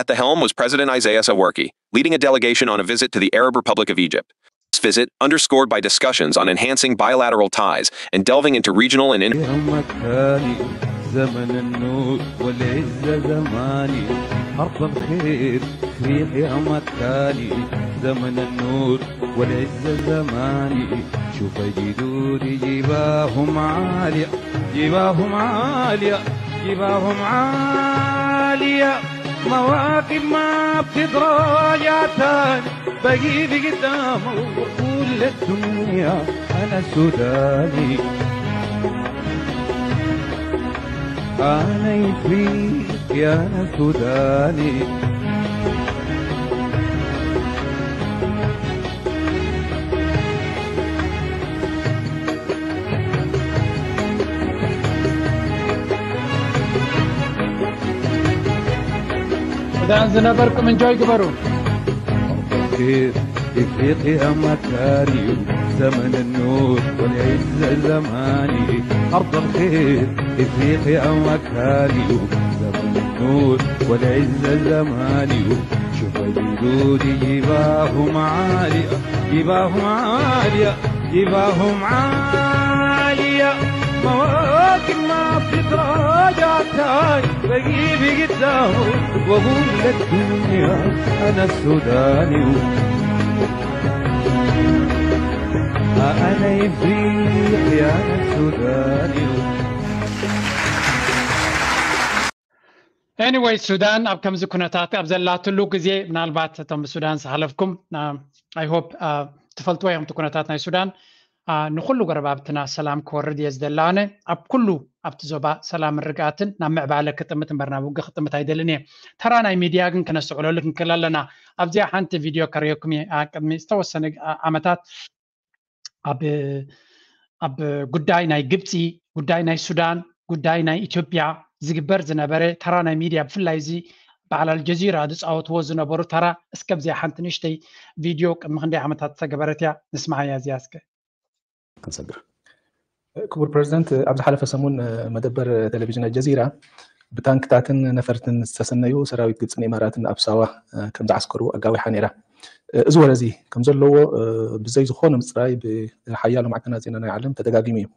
At the helm was President Isaias Afwerki, leading a delegation on a visit to the Arab Republic of Egypt. This visit, underscored by discussions on enhancing bilateral ties and delving into regional and in- زمن النور والعزة زماني، أرض الخير أفريقيا مكاني. زمن النور والعزة زماني، شوف جدودي جباههم عالية، جباههم عالية، جباههم عالية. مواكب ما بتتراجع تاني، بجيب قدامه وأقول للدنيا أنا سوداني. أنا إفريقي، أنا سوداني. ሱዳን ዝነበርኩም እንጆይ ግበሩ። إفريقيا مكاني، زمن النور والعزة زماني. أرض الخير إفريقيا مكاني، زمن النور والعزة زماني. شوف جدودي جباههم عالية، جباههم عالية، جباههم عالية. مواكب ما بتتراجع تاني، بجيب قدامه وأقول للدنيا أنا السوداني. أنا إفريقي، أنا سوداني. Anyway፣ ሱዳን ኣብ ከምዚ ኩነታት ኣብ ዘላትሉ ግዜ ምናልባት እቶም ብሱዳን ዝሓለፍኩም I hope ትፈልጥዎ ኢኹም እቲ ኩነታት ናይ ሱዳን። ንኩሉ ጎረባብትና ሰላም ክወርድ እየ ዝደሊ ኣነ። ኣብ ኩሉ ኣብቲ ዞባ ሰላምን ርግኣትን ናብ ምዕባለ ክጥምት እምበር ናብ ውግእ ክጥምት ኣይደልን እየ። ተራ ናይ ሚድያ ግን ክነስተውዕለሉ ክንክእል ኣለና። ኣብዚኣ ሓንቲ ቪድዮ ከርእየኩም እየ። ቅድሚ ዝተወሰነ ዓመታት ኣብ ኣብ ጉዳይ ናይ ግብፂ፣ ጉዳይ ናይ ሱዳን፣ ጉዳይ ናይ ኢትዮጵያ ዝግበር ዝነበረ ተራ ናይ ሚድያ ብፍላይ እዚ በዓል ኣልጀዚራ ዝፃወትዎ ዝነበሩ ተራ እስከ ኣብዚኣ ሓንቲ ንእሽተይ ቪድዮ ቅድሚ ክንደይ ዓመታት ዝተገበረት እያ ንስምዓያ እዚኣ እስከ። ክንሰግር። ክቡር ፕሬዚደንት፣ ኣብ ዝሓለፈ ሰሙን መደበር ቴሌቪዥን ኣልጀዚራ ብታንክታትን ነፈርትን ዝተሰነዩ ሰራዊት ግብፅን ኢማራትን ኣብ ሳዋ ከም ዝዓስከሩ ኣጋዊሓ ነይራ። እዚ ወረ እዚ ከም ዘለዎ ብዘይ ዝኾነ ምፅራይ ብሓያሎ ማዕከናት ዜና ናይ ዓለም ተደጋጊሙ እዩ።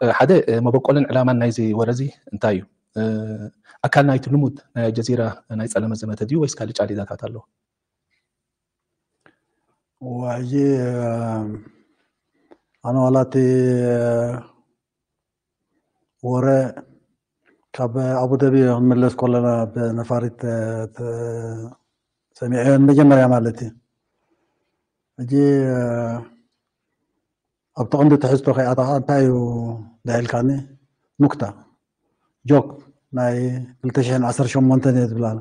ሓደ መበቆልን ዕላማን ናይዚ ወረዚ እንታይ እዩ? ኣካል ናይቲ ልሙድ ናይ ኣልጀዚራ ናይ ጸለመ ዘመተ ድዩ ወይስ ካልእ ጫሌዳታት ኣሎ? ሕጂ ኣነ ዋላ እቲ ወረ ካብ ኣቡደቢ ክንምለስ ከለና ብነፋሪት ሰሚዐዮ መጀመርያ ማለት እዩ። ሕጂ ኣብቲ ቀንዲ ትሕዝቶ ከይኣተኻ እንታይ እዩ ደሒልካኒ? ኑክታ ጆክ ናይ ክልተ ሽሕን ዓሰርተ ሸሞንተን እየ ዝብላል።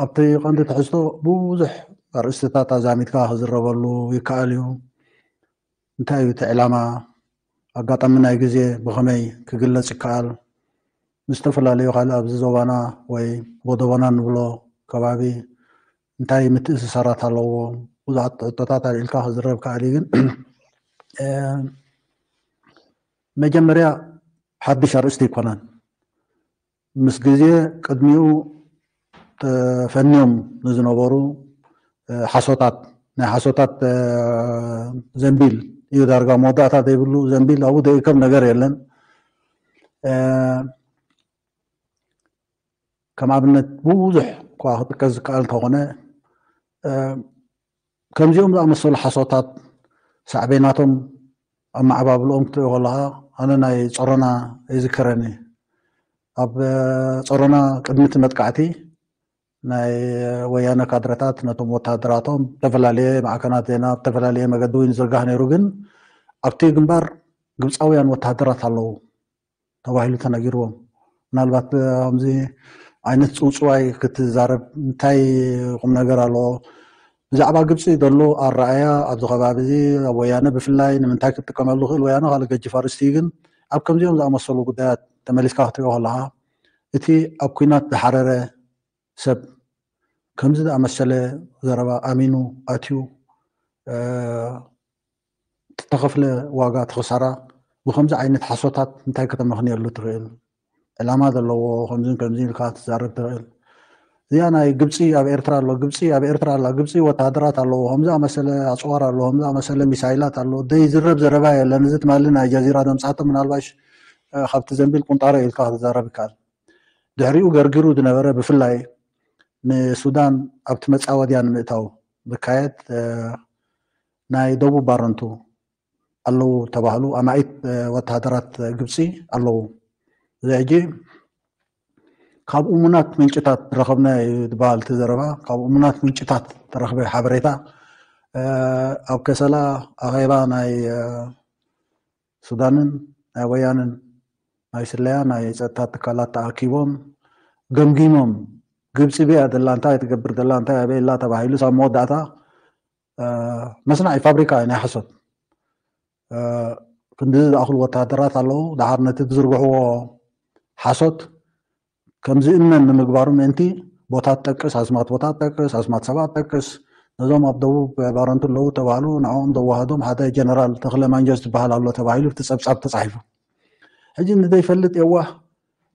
ኣብቲ ቀንዲ ትሕዝቶ ብዙሕ ኣርእስትታት ኣዛሚድካ ክዝረበሉ ይከኣል እዩ። እንታይ እዩ እቲ ዕላማ? ኣጋጣሚ ናይ ግዜ ብኸመይ ክግለጽ ይከኣል? ምስ ዝተፈላለዩ ካልእ ኣብዚ ዞባና ወይ ጎደቦና ንብሎ ከባቢ እንታይ ምትእስሳራት ኣለዎ? ብዙሓት ሕቶታት ኣልዒልካ ክዝረብ ከኣል እዩ። ግን መጀመርያ ሓድሽ ኣርእስቲ ኣይኮነን። ምስ ግዜ ቅድሚኡ ተፈንዮም ንዝነበሩ ሓሶታት፣ ናይ ሓሶታት ዘንቢል እዩ ዳርጋ፣ መወዳእታ ዘይብሉ ዘንቢል፣ ኣብኡ ዘይእከብ ነገር የለን። ከም ኣብነት ብዙሕ እኳ ክጥቀስ ዝከኣል እንተኾነ ከምዚኦም ዝኣመሰሉ ሓሶታት ሳዕቤናቶም ኣመዓባብልኦም ክትሪኦ ከለኻ ኣነ ናይ ጸሮና ይዝክረኒ። ኣብ ጸሮና ቅድሚ እቲ መጥቃዕቲ ናይ ወያነ ካድረታት ነቶም ወታደራቶም ዝተፈላለየ ማዕከናት ዜና ብተፈላለየ መገዲ እውን ይዝርጋሕ ነይሩ። ግን ኣብቲ ግንባር ግብፃውያን ወታደራት ኣለዉ ተባሂሉ ተነጊርዎም። ምናልባት ከምዚ ዓይነት ፅውፅዋይ ክትዛረብ እንታይ ቁም ነገር ኣለዎ? ብዛዕባ ግብፂ ዘሎ ኣረኣያ ኣብዚ ከባቢ እዚ ኣብ ወያነ ብፍላይ ንምንታይ ክትጥቀመሉ ክእል? ወያነ ካልእ ገጅፍ ኣርእስቲ እዩ። ግን ኣብ ከምዚኦም ዝኣመሰሉ ጉዳያት ተመሊስካ ክትሪኦ ከለካ እቲ ኣብ ኩናት ዝሓረረ ሰብ ከምዚ ዝኣመሰለ ዘረባ ኣሚኑ ኣትዩ እተኸፍለ ዋጋ እቲ ክሳራ ብከምዚ ዓይነት ሓሶታት እንታይ ከተመኽንየሉ ትኽእል? ዕላማ ዘለዎ ከምዚን ከምዚ ኢልካ ትዛረብ ትኽእል። እዚኣ ናይ ግብፂ ኣብ ኤርትራ ኣሎ፣ ግብፂ ኣብ ኤርትራ ኣላ፣ ግብፂ ወተሃደራት ኣለዎ፣ ከምዚ ኣመሰለ ኣፅዋር ኣለዎ፣ ከምዚ ኣመሰለ ሚሳይላት ኣለዎ። ዘይዝረብ ዘረባ የለን። እዚ ትማሊ ናይ ጀዚራ ዘምፃቶ ምናልባሽ ካብቲ ዘንቢል ቁንጣሮ ኢልካ ክትዛረብ ይከኣል። ድሕሪኡ ገርጊሩ ዝነበረ ብፍላይ ንሱዳን ኣብቲ መፃወድያ ንምእታው ዝካየድ ናይ ደቡብ ባረንቱ ኣለዉ ተባህሉ ኣማኢት ወተሃደራት ግብፂ ኣለዉ። እዚ ሕጂ ካብ እሙናት ምንጭታት ዝረኸብና እዩ ዝበሃል እቲ ዘረባ። ካብ እሙናት ምንጭታት ተረኽበ ሓበሬታ ኣብ ከሰላ ኣኼባ ናይ ሱዳንን ናይ ወያንን ናይ ስለያ ናይ ፀጥታ ትካላት ተኣኪቦም ገምጊሞም ግብፂ ብያ ደላ እንታይ ትገብር ደላ እንታይ ኣበየላ ተባሂሉ ሳብ መወዳእታ መስናዒ ፋብሪካ ናይ ሓሶት ክንዲ ዝኣኽሉ ወተሃደራት ኣለዉ። ደሓር ነቲ ዝዝርግሕዎ ሓሶት ከም ዝእመን ንምግባሩ ምእንቲ ቦታ ትጠቅስ፣ ኣስማት ቦታ ትጠቅስ፣ ኣስማት ሰባት ትጠቅስ፣ ነዞም ኣብ ደቡብ ባረንቱ ኣለዉ ተባህሉ ንዕኦም ዘዋህዶም ሓደ ጀነራል ተኽለ ማንጀስ ዝበሃል ኣሎ ተባሂሉ እቲ ጸብጻብ ተጻሒፉ። ሕጂ ንዘይፈልጥ የዋህ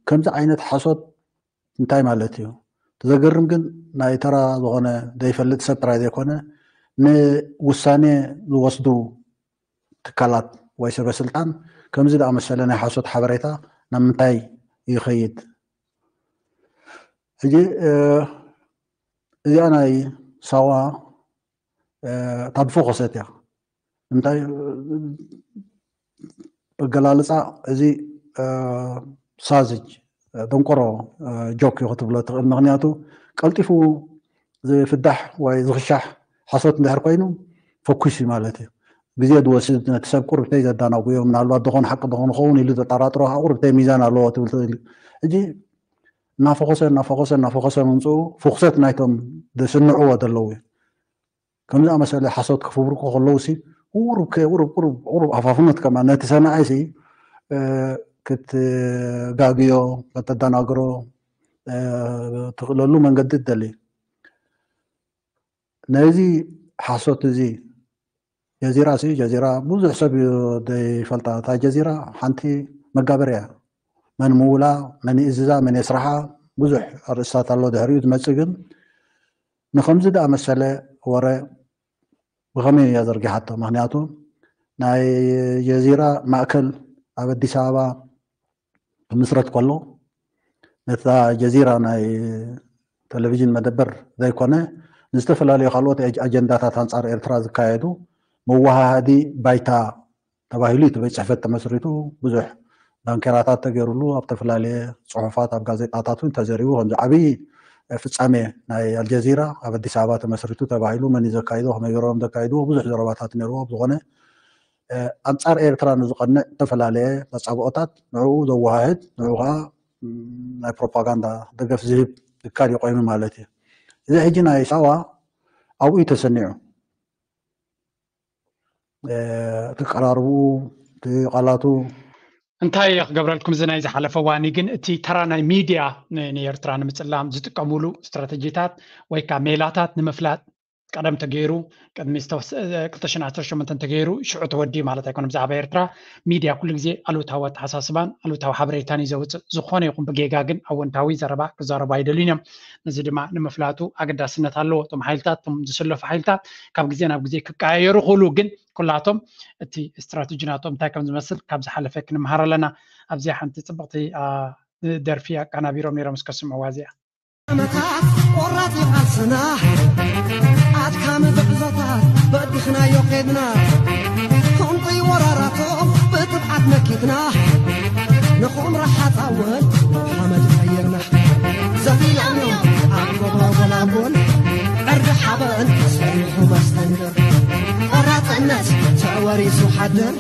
ከምዚ ዓይነት ሓሶት እንታይ ማለት እዩ? እቲ ዘገርም ግን ናይ ተራ ዝኾነ ዘይፈልጥ ሰብ ጥራይ ዘይኮነ ንውሳኔ ዝወስዱ ትካላት ወይ ሰበ ስልጣን ከምዚ ዝኣመሰለ ናይ ሓሶት ሓበሬታ ናብ ምንታይ ይኸይድ? ሕጂ እዚኣ ናይ ሳዋ እታ ዝፈኾሰት እያ። እንታይ ኣገላልፃ እዚ ሳዝጅ ደንቆሮ ጆክ እዩ ክትብሎ ትኽእል። ምክንያቱ ቀልጢፉ ዝፍዳሕ ወይ ዝኽሻሕ ሓሶት እንድሕር ኮይኑ ፈኩስ እዩ ማለት እዩ። ግዜ ዝወስድ ነቲ ሰብ ቁርብተይ ዘዳናጉዮ ምናልባት ዝኾን ሓቂ ዝኾን ኸውን ኢሉ ዘጠራጥሮ ከዓ ቁርብተይ ሚዛን ኣለዎ ትብል ትኽእል። ሕጂ እናፈኾሰ እናፈኾሰ እናፈኾሰ ምምፅኡ ፍኹሰት ናይቶም ዘስንዕዎ ዘለዉ እዩ። ከምዚ ኣመሰለ ሓሶት ክፍብርኩ ከለዉ ሲ ቁሩብ ከ ቁሩብ ቁሩብ ቁሩብ ኣፋፍኖት ከማ ነቲ ሰማዒ ሲ ክትጋግዮ ከተደናግሮ ትኽእለሉ መንገዲ ትደሊ። ነዚ ሓሶት እዚ ጀዚራ ሲ ጀዚራ ብዙሕ ሰብ እዩ ዘይፈልጣ። እታ ጀዚራ ሓንቲ መጋበርያ መን ምውላ መን ይእዝዛ መን የስርሓ ብዙሕ ኣርእስታት ኣሎ። ድሕሪኡ ዝመፅእ ግን ንከምዚ ደኣ መሰለ ወረ ብኸመይ እያ ዘርጊሓቶ? ምክንያቱ ናይ ጀዚራ ማእከል ኣብ ኣዲስ ኣበባ ክምስረት ከሎ፣ ነታ ጀዚራ ናይ ቴሌቪዥን መደበር ዘይኮነ፣ ንዝተፈላለዩ ካልኦት ኣጀንዳታት ኣንጻር ኤርትራ ዝካየዱ መወሃሃዲ ባይታ ተባሂሉ እዩ እቲ ቤት ጽሕፈት ተመስሪቱ። ብዙሕ ዳንኬራታት ተገይሩሉ፣ ኣብ ተፈላለየ ጽሑፋት ኣብ ጋዜጣታት እውን ተዘሪቡ። ከምዚ ዓብዪ ፍጻሜ ናይ ኣልጀዚራ ኣብ ኣዲስ ኣበባ ተመስሪቱ ተባሂሉ፣ መን እዩ ዘካይዶ፣ ከመይ ገይሮም ዘካይድዎ፣ ብዙሕ ዘረባታት ነይርዎ። ብዝኾነ ኣንጻር ኤርትራ ንዝቐንዕ ዝተፈላለየ መጻብኦታት ንዕኡ ዘወሃህድ፣ ንዕኡ ከዓ ናይ ፕሮፓጋንዳ ደገፍ ዝህብ ትካል እዩ ኮይኑ ማለት እዩ። እዚ ሕጂ ናይ ሳዋ ኣብኡ እዩ ተሰኒዑ። እቲ ቀራርብኡ፣ እቲ ቃላቱ። እንታይ ክገብረልኩም፣ እዚ ናይ ዝሓለፈ ዋኒ ግን እቲ ተራ ናይ ሚድያ ንኤርትራ ንምፅላም ዝጥቀሙሉ ስትራተጂታት ወይ ከዓ ሜላታት ንምፍላጥ ቀደም ተገይሩ፣ ቅድሚ ክልተ ሽሕን ዓሰርተ ሸሞንተን ተገይሩ ሽዑ ተወዲ ማለት ኣይኮነ። ብዛዕባ ኤርትራ ሚድያ ኩሉ ግዜ ኣሉታዊ ኣተሓሳስባን ኣሉታዊ ሓበሬታን እዩ ዘውፅእ። ዝኾነ ይኹን ብጌጋ ግን ኣወንታዊ ዘረባ ክዛረቡ ኣይደልዩን እዮም። ነዚ ድማ ንምፍላጡ ኣገዳስነት ኣለዎ። እቶም ሓይልታት፣ እቶም ዝስለፉ ሓይልታት ካብ ግዜ ናብ ግዜ ክቀያየሩ ክእሉ፣ ግን ኩላቶም እቲ ስትራተጂ ናቶም እንታይ ከም ዝመስል ካብ ዝሓለፈ ክንምሃር ኣለና። ኣብዚኣ ሓንቲ ፅብቕቲ ደርፊ ኣቀናቢሮም ነይሮም፣ እስከ ስምዕዋ እዚኣ። ዓመታት ቆራፅ ቃልስና ኣድካሚ ጉዕዞታት በዲኽናዮ ኸድና፣ ከምቲ ወራራቶም ብጥብዓት መኪትና፣ ንኹምራ ሓፃውን ሓመድ ቀይርና። ዘፊናምዮም ኣብ ጎቦ ጎላጎል ዕርዲ ሓበን ሰሪሑ መስተንክር፣ ቆራፅነት ተወሪሱ ሓድር፣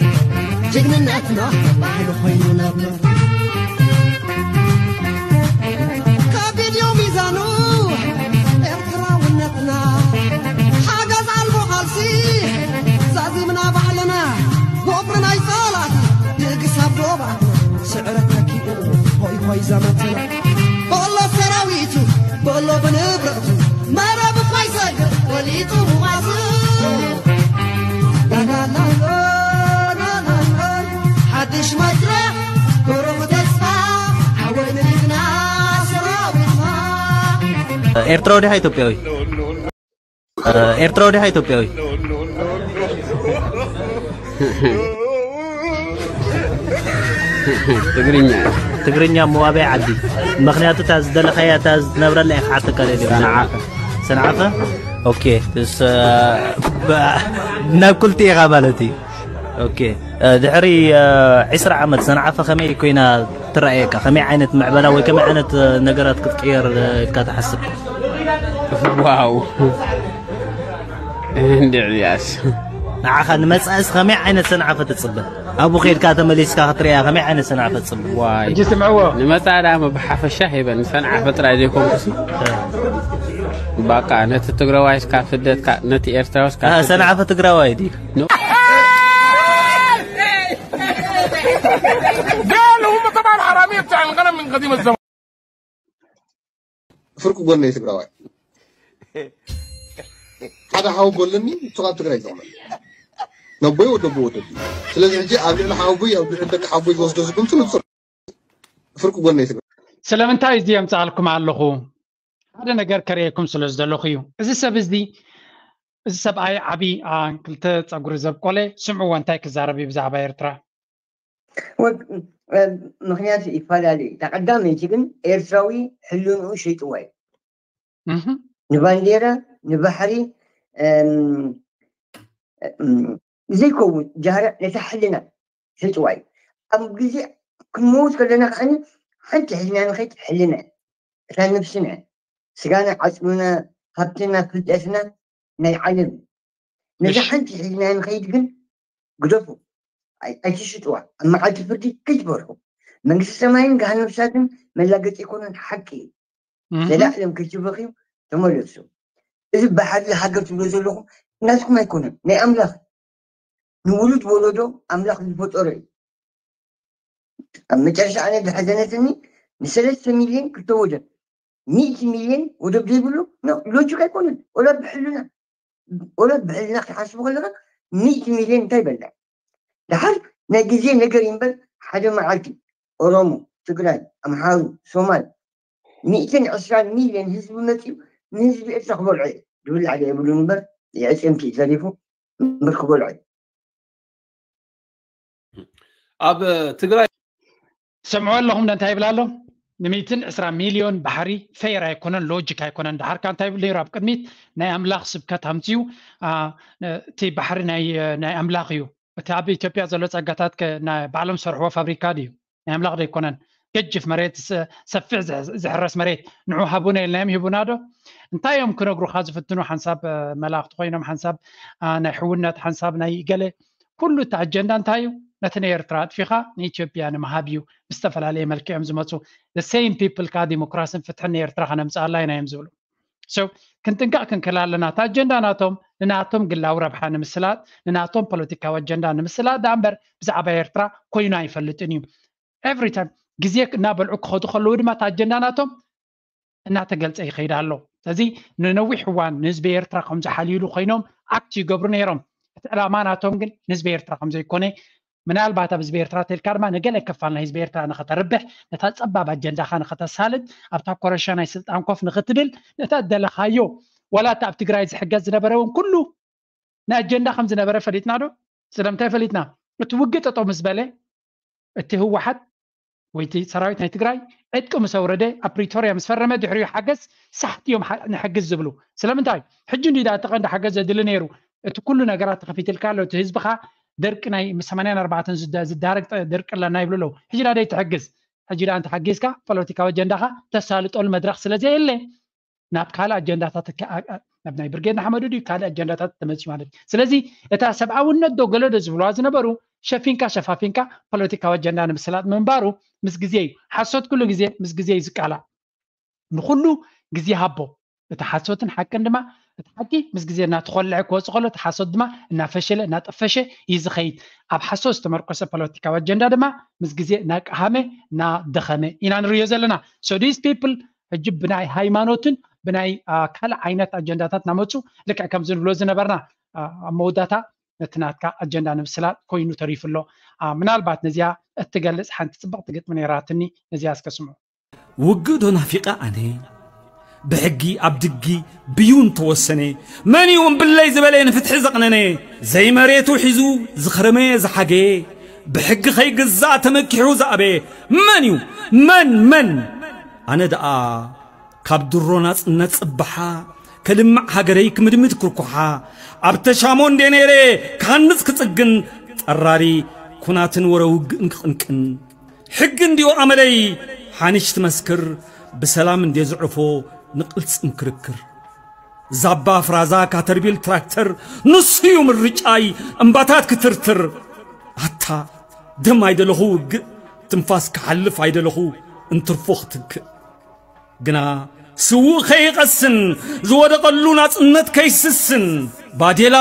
ጅግንነትና ባህሊ ኮይኑ ነብር። ከቢድ እዩ ሚዛኑ ኤርትራውነትና፣ ሓገዝ ኣልቦ ቃልሲ ዛዚምና ባዕልና፣ ጎብሪ ናይ ጸላእቲ ድግስ ኣብ ዶባትና፣ ስዕረት ተኪኡ ሆይ ሆይ ዘመትና፣ በሎ ሰራዊቱ በሎ ብንብረቱ፣ መረብ እኳ ይሰግር ወሊጡ ሙማቱ። ላላላሎ፣ ላላሎ፣ ሓድሽ መስርሕ፣ ብሩህ ተስፋ፣ ዓወት ንጅግና ሰራዊትና። ኤርትራዊ ዲኻ ኢትዮጵያዊ? ኤርትራዊ ዲኻ ኢትዮጵያዊ? ትግርኛ። ትግርኛ መዋቢያ ዓዲ። ምኽንያቱ እታ ዝደለኻያ፣ እታ ዝነብረላ እየ ክሓተካ ደልየ። ሰንዓፈ። ሰንዓፈ? ኦኬ። እስ፣ ብ-፣ ናብ ኩልቲ ኢኻ ማለት እዩ። ኦኬ። ድሕሪ ዒስራ ዓመት ሰንዓፈ ከመይ ኮይና ትረኣየካ? ከመይ ዓይነት ምዕበላ ወይ ከመይ ዓይነት ነገራት ክትቅየር ኢልካ ትሓስብ? ዋው። እንድዕያስ። ንዓኻ ንመጻእስ ከመይ ዓይነት ሰንዓፈ ትጽበ? ኣብኡ ኸይድካ ተመሊስካ ክትርእያ ከመይ ዓይነት ሰንዓፈ ትጽበ? ዋይ። ሕጂ ስምዕዎ። ንመጻእ ደኣ እሞ ብሓፈሻ ሂበን ሰንዓፈ ጥራይ ዘይኮንኩሲ። ባቃ ነቲ ትግራዋይስ ካብ ስደትካ፣ ነቲ ኤርትራውስ ካብ ኣህ፣ ስደት- ሰንዓፈ ትግራዋይ ድዩ? ده اللي هم طبعا حراميه بتاع الغنم من قديم الزمان. ፍርቂ ጎነይ ትግራዋይ ሓደ ሓው ጎለኒ። እሱ ካብ ትግራይ ዝቐመ ነቦይ ወደቦ ወደቢ። ስለዚ ሕጂ ኣብ ልዕሊ ሓውቦይ ኣብ ልዕሊ ደቂ ሓውቦይ ዝወስዶ ዝግምቱ ንፁር። ፍርቂ ጎነይ ትግራይ ስለምንታይ እዚ የምፅኣልኩም ኣለኹ? ሓደ ነገር ከርእየኩም ስለ ዝደለኹ እዩ። እዚ ሰብ እዚ፣ እዚ ሰብኣይ ዓብዪ፣ አ፣ ክልተ ፀጉሪ ዘብቆለ፣ ስምዕዎ እንታይ ክዛረብ እዩ ብዛዕባ ኤርትራ። ወ-፣ ምኽንያቱ ይፈላለዩ። እታ ቀዳመይቲ ግን ኤርትራዊ ሕልንኡ ሸይጥዋ እዩ። እህ፣ ንባንዴራ፣ ንባሕሪ፣ እም፣ እም፣ ዘይከውን ጃህራ ነታ ሕልና ሸይጥዋ እዩ። ኣብ ግዜ ክንመውት ከለና ከዓኒ ሓንቲ ሕልና ንኸይድ ሕልና እያ። እታ ነብስና እያ። ስጋና፣ ዓፅምና፣ ሃብትና፣ ፍልጠትና ናይ ዓለም እዩ። ነዛ እሺ። ሓንቲ ሕልና ንኸይድ ግን ግደፉ። ኣይ-፣ ኣይትሽጥዋ። ኣብ መዓልቲ ፍርዲ ከይትፈርሑ። መንግስቲ ሰማይን ገሃነም እሳትን መላገፂ ኣይኮነን፣ ሓቂ እዩ። እህ፣ ዘላለም ከይትበኽዩ ተመለሱ። እዚ ብሓድሊ ሃገር ትብሎ ዘለኹም ናትኩም ኣይኮነን፣ ናይ ኣምላኽ እዩ። ንውሉድ ወለዶ ኣምላኽ ዝፈጠሮ እዩ። ኣብ መጨረሻ ኣነ ዝሓዘነትኒ ንሰለስተ ሚልዮን ክልተ ወደብ፣ ሚእቲ ሚልዮን ወደብ ዘይብሉ፣ ኖ፣ ሎጂክ ኣይኮነን። ወላ ብሕልና፣ ወላ ብሕልና ክትሓስቡ ከለኻ ሚእቲ ሚልዮን እንታይ በልዕ? ደሓር ናይ ግዜ ነገር እዩ እምበር ሓደ መዓልቲ ኦሮሞ፣ ትግራይ፣ ኣምሓሩ፣ ሶማል፣ ሚእትን ዕስራን ሚልዮን ህዝቢ መፂኡ ንህዝቢ ኤርትራ ክበልዖ እዩ። ዝብላዕ ዶ የብሉን እምበር የዕፅምቲ እዩ ተሪፉ እምበር ክበልዖ እዩ። ኣብ ትግራይ ሰምዑ ኣለኹም እንታይ ይብል ኣሎ? ን ሚእትን ዕስራ ሚልዮን ባሕሪ ፌር ኣይኮነን፣ ሎጂክ ኣይኮነን። ድሓርካ እንታይ ይብል ነይሩ ኣብ ቅድሚት? ናይ ኣምላኽ ስብከት ኣምፅኡ። እቲ ባሕሪ ናይ ኣምላኽ እዩ። እቲ ኣብ ኢትዮጵያ ዘሎ ፀጋታት ባዕሎም ሰርሕዎ ፋብሪካ ድዩ? ናይ ኣምላኽ ዶ ኣይኮነን? ገጅፍ መሬት፣ ሰፊሕ ዝሕረስ መሬት ንዑ ሃቡና ኢልናዮም፣ ይህቡና ዶ? እንታይ እዮም ክነግሩኻ ዝፍትኑ? ሓንሳብ መላእኽቲ ኮይኖም፣ ሓንሳብ ናይ ሕውነት፣ ሓንሳብ ናይ ገለ። ኩሉ እቲ ኣጀንዳ እንታይ እዩ? ነቲ ናይ ኤርትራ ኣጥፊኻ ንኢትዮጵያ ንምሃብ እዩ ብዝተፈላለየ መልክዕ እዮም ዝመፁ። The same people ከኣ ዲሞክራስን ፍትሕን ንኤርትራ ከነምፅኣላ ኢና እዮም ዝብሉ። So ክንጥንቀቕ ክንክእል ኣለና። እቲ ኣጀንዳ ናቶም ንናቶም ግላዊ ረብሓ ንምስላጥ፣ ንናቶም ፖለቲካዊ ኣጀንዳ ንምስላጥ ደኣ እምበር ብዛዕባ ኤርትራ ኮይኑ ኣይፈልጥን እዩ። Every time ግዜ እናበልዑ ክኸዱ ከለዉ ድማ እቲ ኣጀንዳ ናቶም እናተገልፀ ይኸይድ ኣሎ። ስለዚ ንነዊሕ እዋን ንህዝቢ ኤርትራ ከም ዝሓልዩሉ ኮይኖም ኣክት ይገብሩ ነይሮም። እቲ ዕላማ ናቶም ግን ንህዝቢ ኤርትራ ከም ዘይኮነ፣ ምናልባት ኣብ ህዝቢ ኤርትራ ተልካ ድማ ንገለ ክፋል ናይ ህዝቢ ኤርትራ ንኸተርብሕ፣ ነታ ፀባብ ኣጀንዳኻ ንኸተሳልጥ፣ ኣብታ ኮረሻ ናይ ስልጣን ኮፍ ንኽትብል፣ ነታ ደለኻዮ ዋላ እቲ ኣብ ትግራይ ዝሕገዝ ዝነበረ እውን ኩሉ ንኣጀንዳ ከም ዝነበረ ፈሊጥና ዶ? ስለምንታይ ፈሊጥና? እቲ ውግእ ጠጠው ምስ በለ፣ እቲ ህወሓት ወይ እቲ ሰራዊት ናይ ትግራይ ዕጥቂ ምስ ኣውረደ፣ ኣብ ፕሪቶርያ ምስ ፈረመ፣ ድሕሪኡ ሓገዝ ሳሕቲ እዮም ንሕግዝ ዝብሉ። ስለምንታይ? ሕጂ እንዲ ዳ እቲ ቀንዲ ሓገዝ ዘድሊ ነይሩ። እቲ ኩሉ ነገራት ተኸፊትልካ ኣሎ። እቲ ህዝብኻ ደርቂ ናይ ሰማንያን ኣርባዕተን ዝዳረግ ደርቂ ኣለና ይብሉ ኣለዉ። ሕጂ ዳ ደይ ትሕግዝ? ሕጂ ዳ እንተ ሓጊዝካ ፖለቲካዊ ኣጀንዳኻ ተሳልጠሉ መድረኽ ስለ ዘየለ፣ ናብ ካልእ ኣጀንዳታት ናብ ናይ ብርጌድ ንሓመዱ ድዩ ካልእ ኣጀንዳታት ተመፅዩ ማለት እዩ። ስለዚ እታ ሰብኣውነት ዶ ገለ ዶ ዝብልዋ ዝነበሩ ሸፊንካ ሸፋፊንካ ፖለቲካዊ ኣጀንዳ ንምስላጥ ምንባሩ ምስ ግዜ እዩ። ሓሶት ኩሉ ግዜ ምስ ግዜ እዩ ዝቃላዕ። ንኩሉ ግዜ ሃቦ። እቲ ሓሶትን ሓቅን ድማ እቲ ሓቂ ምስ ግዜ እናተኾልዐ ክወፅእ ከሎ እቲ ሓሶት ድማ እናፈሸለ እናጠፈሸ እዩ ዝኸይድ። ኣብ ሓሶት ዝተመርኮሰ ፖለቲካዊ ኣጀንዳ ድማ ምስ ግዜ እናቀሃመ እናደኸመ ኢና ንሪኦ ዘለና። So these people ሕጂ ብናይ ሃይማኖትን ብናይ ካልእ ዓይነት ኣጀንዳታት እናመፁ ልክዕ ከም ዝንብሎ ዝነበርና ኣብ መወዳእታ ነቲ ናትካ ኣጀንዳ ንምስላጥ ኮይኑ ተሪፉ ኣሎ። ምናልባት ነዚኣ እትገልፅ ሓንቲ ፅብቕቲ ግጥሚ ነይራትኒ፣ ነዚኣ እስከ ስምዑ። ውግእ ዶ ናፊቐ ኣነ? ብሕጊ ኣብ ድጊ ብዩን ተወሰነ። መን እዩ እምብለይ ዝበለ ንፍትሒ ዘቕነነ? ዘይመሬቱ ሒዙ ዝኸረመ ዝሓገየ፣ ብሕጊ ከይግዛእ ተመኪሑ ዝኣበየ መን እዩ? መን መን? ኣነ ደኣ ካብ ድሮ ናጽነት ጽባሓ፣ ከልምዕ ሃገረይ ክምድምድ ክርኩሓ፣ ኣብ ተሻሞ እንዴ ነይረ ክሃንጽ ክጽግን፣ ጠራሪ ኩናትን ወረ ውግእን ክቕንቅን። ሕጊ እንድዮ ኣመለይ ሓንሽ ትመስክር፣ ብሰላም እንዴ ዝዕፎ ንቕልጽም ክርክር። ዛባ ፍራዛ ካተርቢል ትራክተር፣ ንሱዩ ምርጫይ እምባታት ክትርትር። ኣታ ደም ኣይደለኹ ውግእ፣ ትንፋስ ክሓልፍ ኣይደለኹ እንትርፎ ክትክእ። ግና ስዉእ ከይቐስን፣ ዝወደቐሉ ናጽነት ከይስስን፣ ባዴላ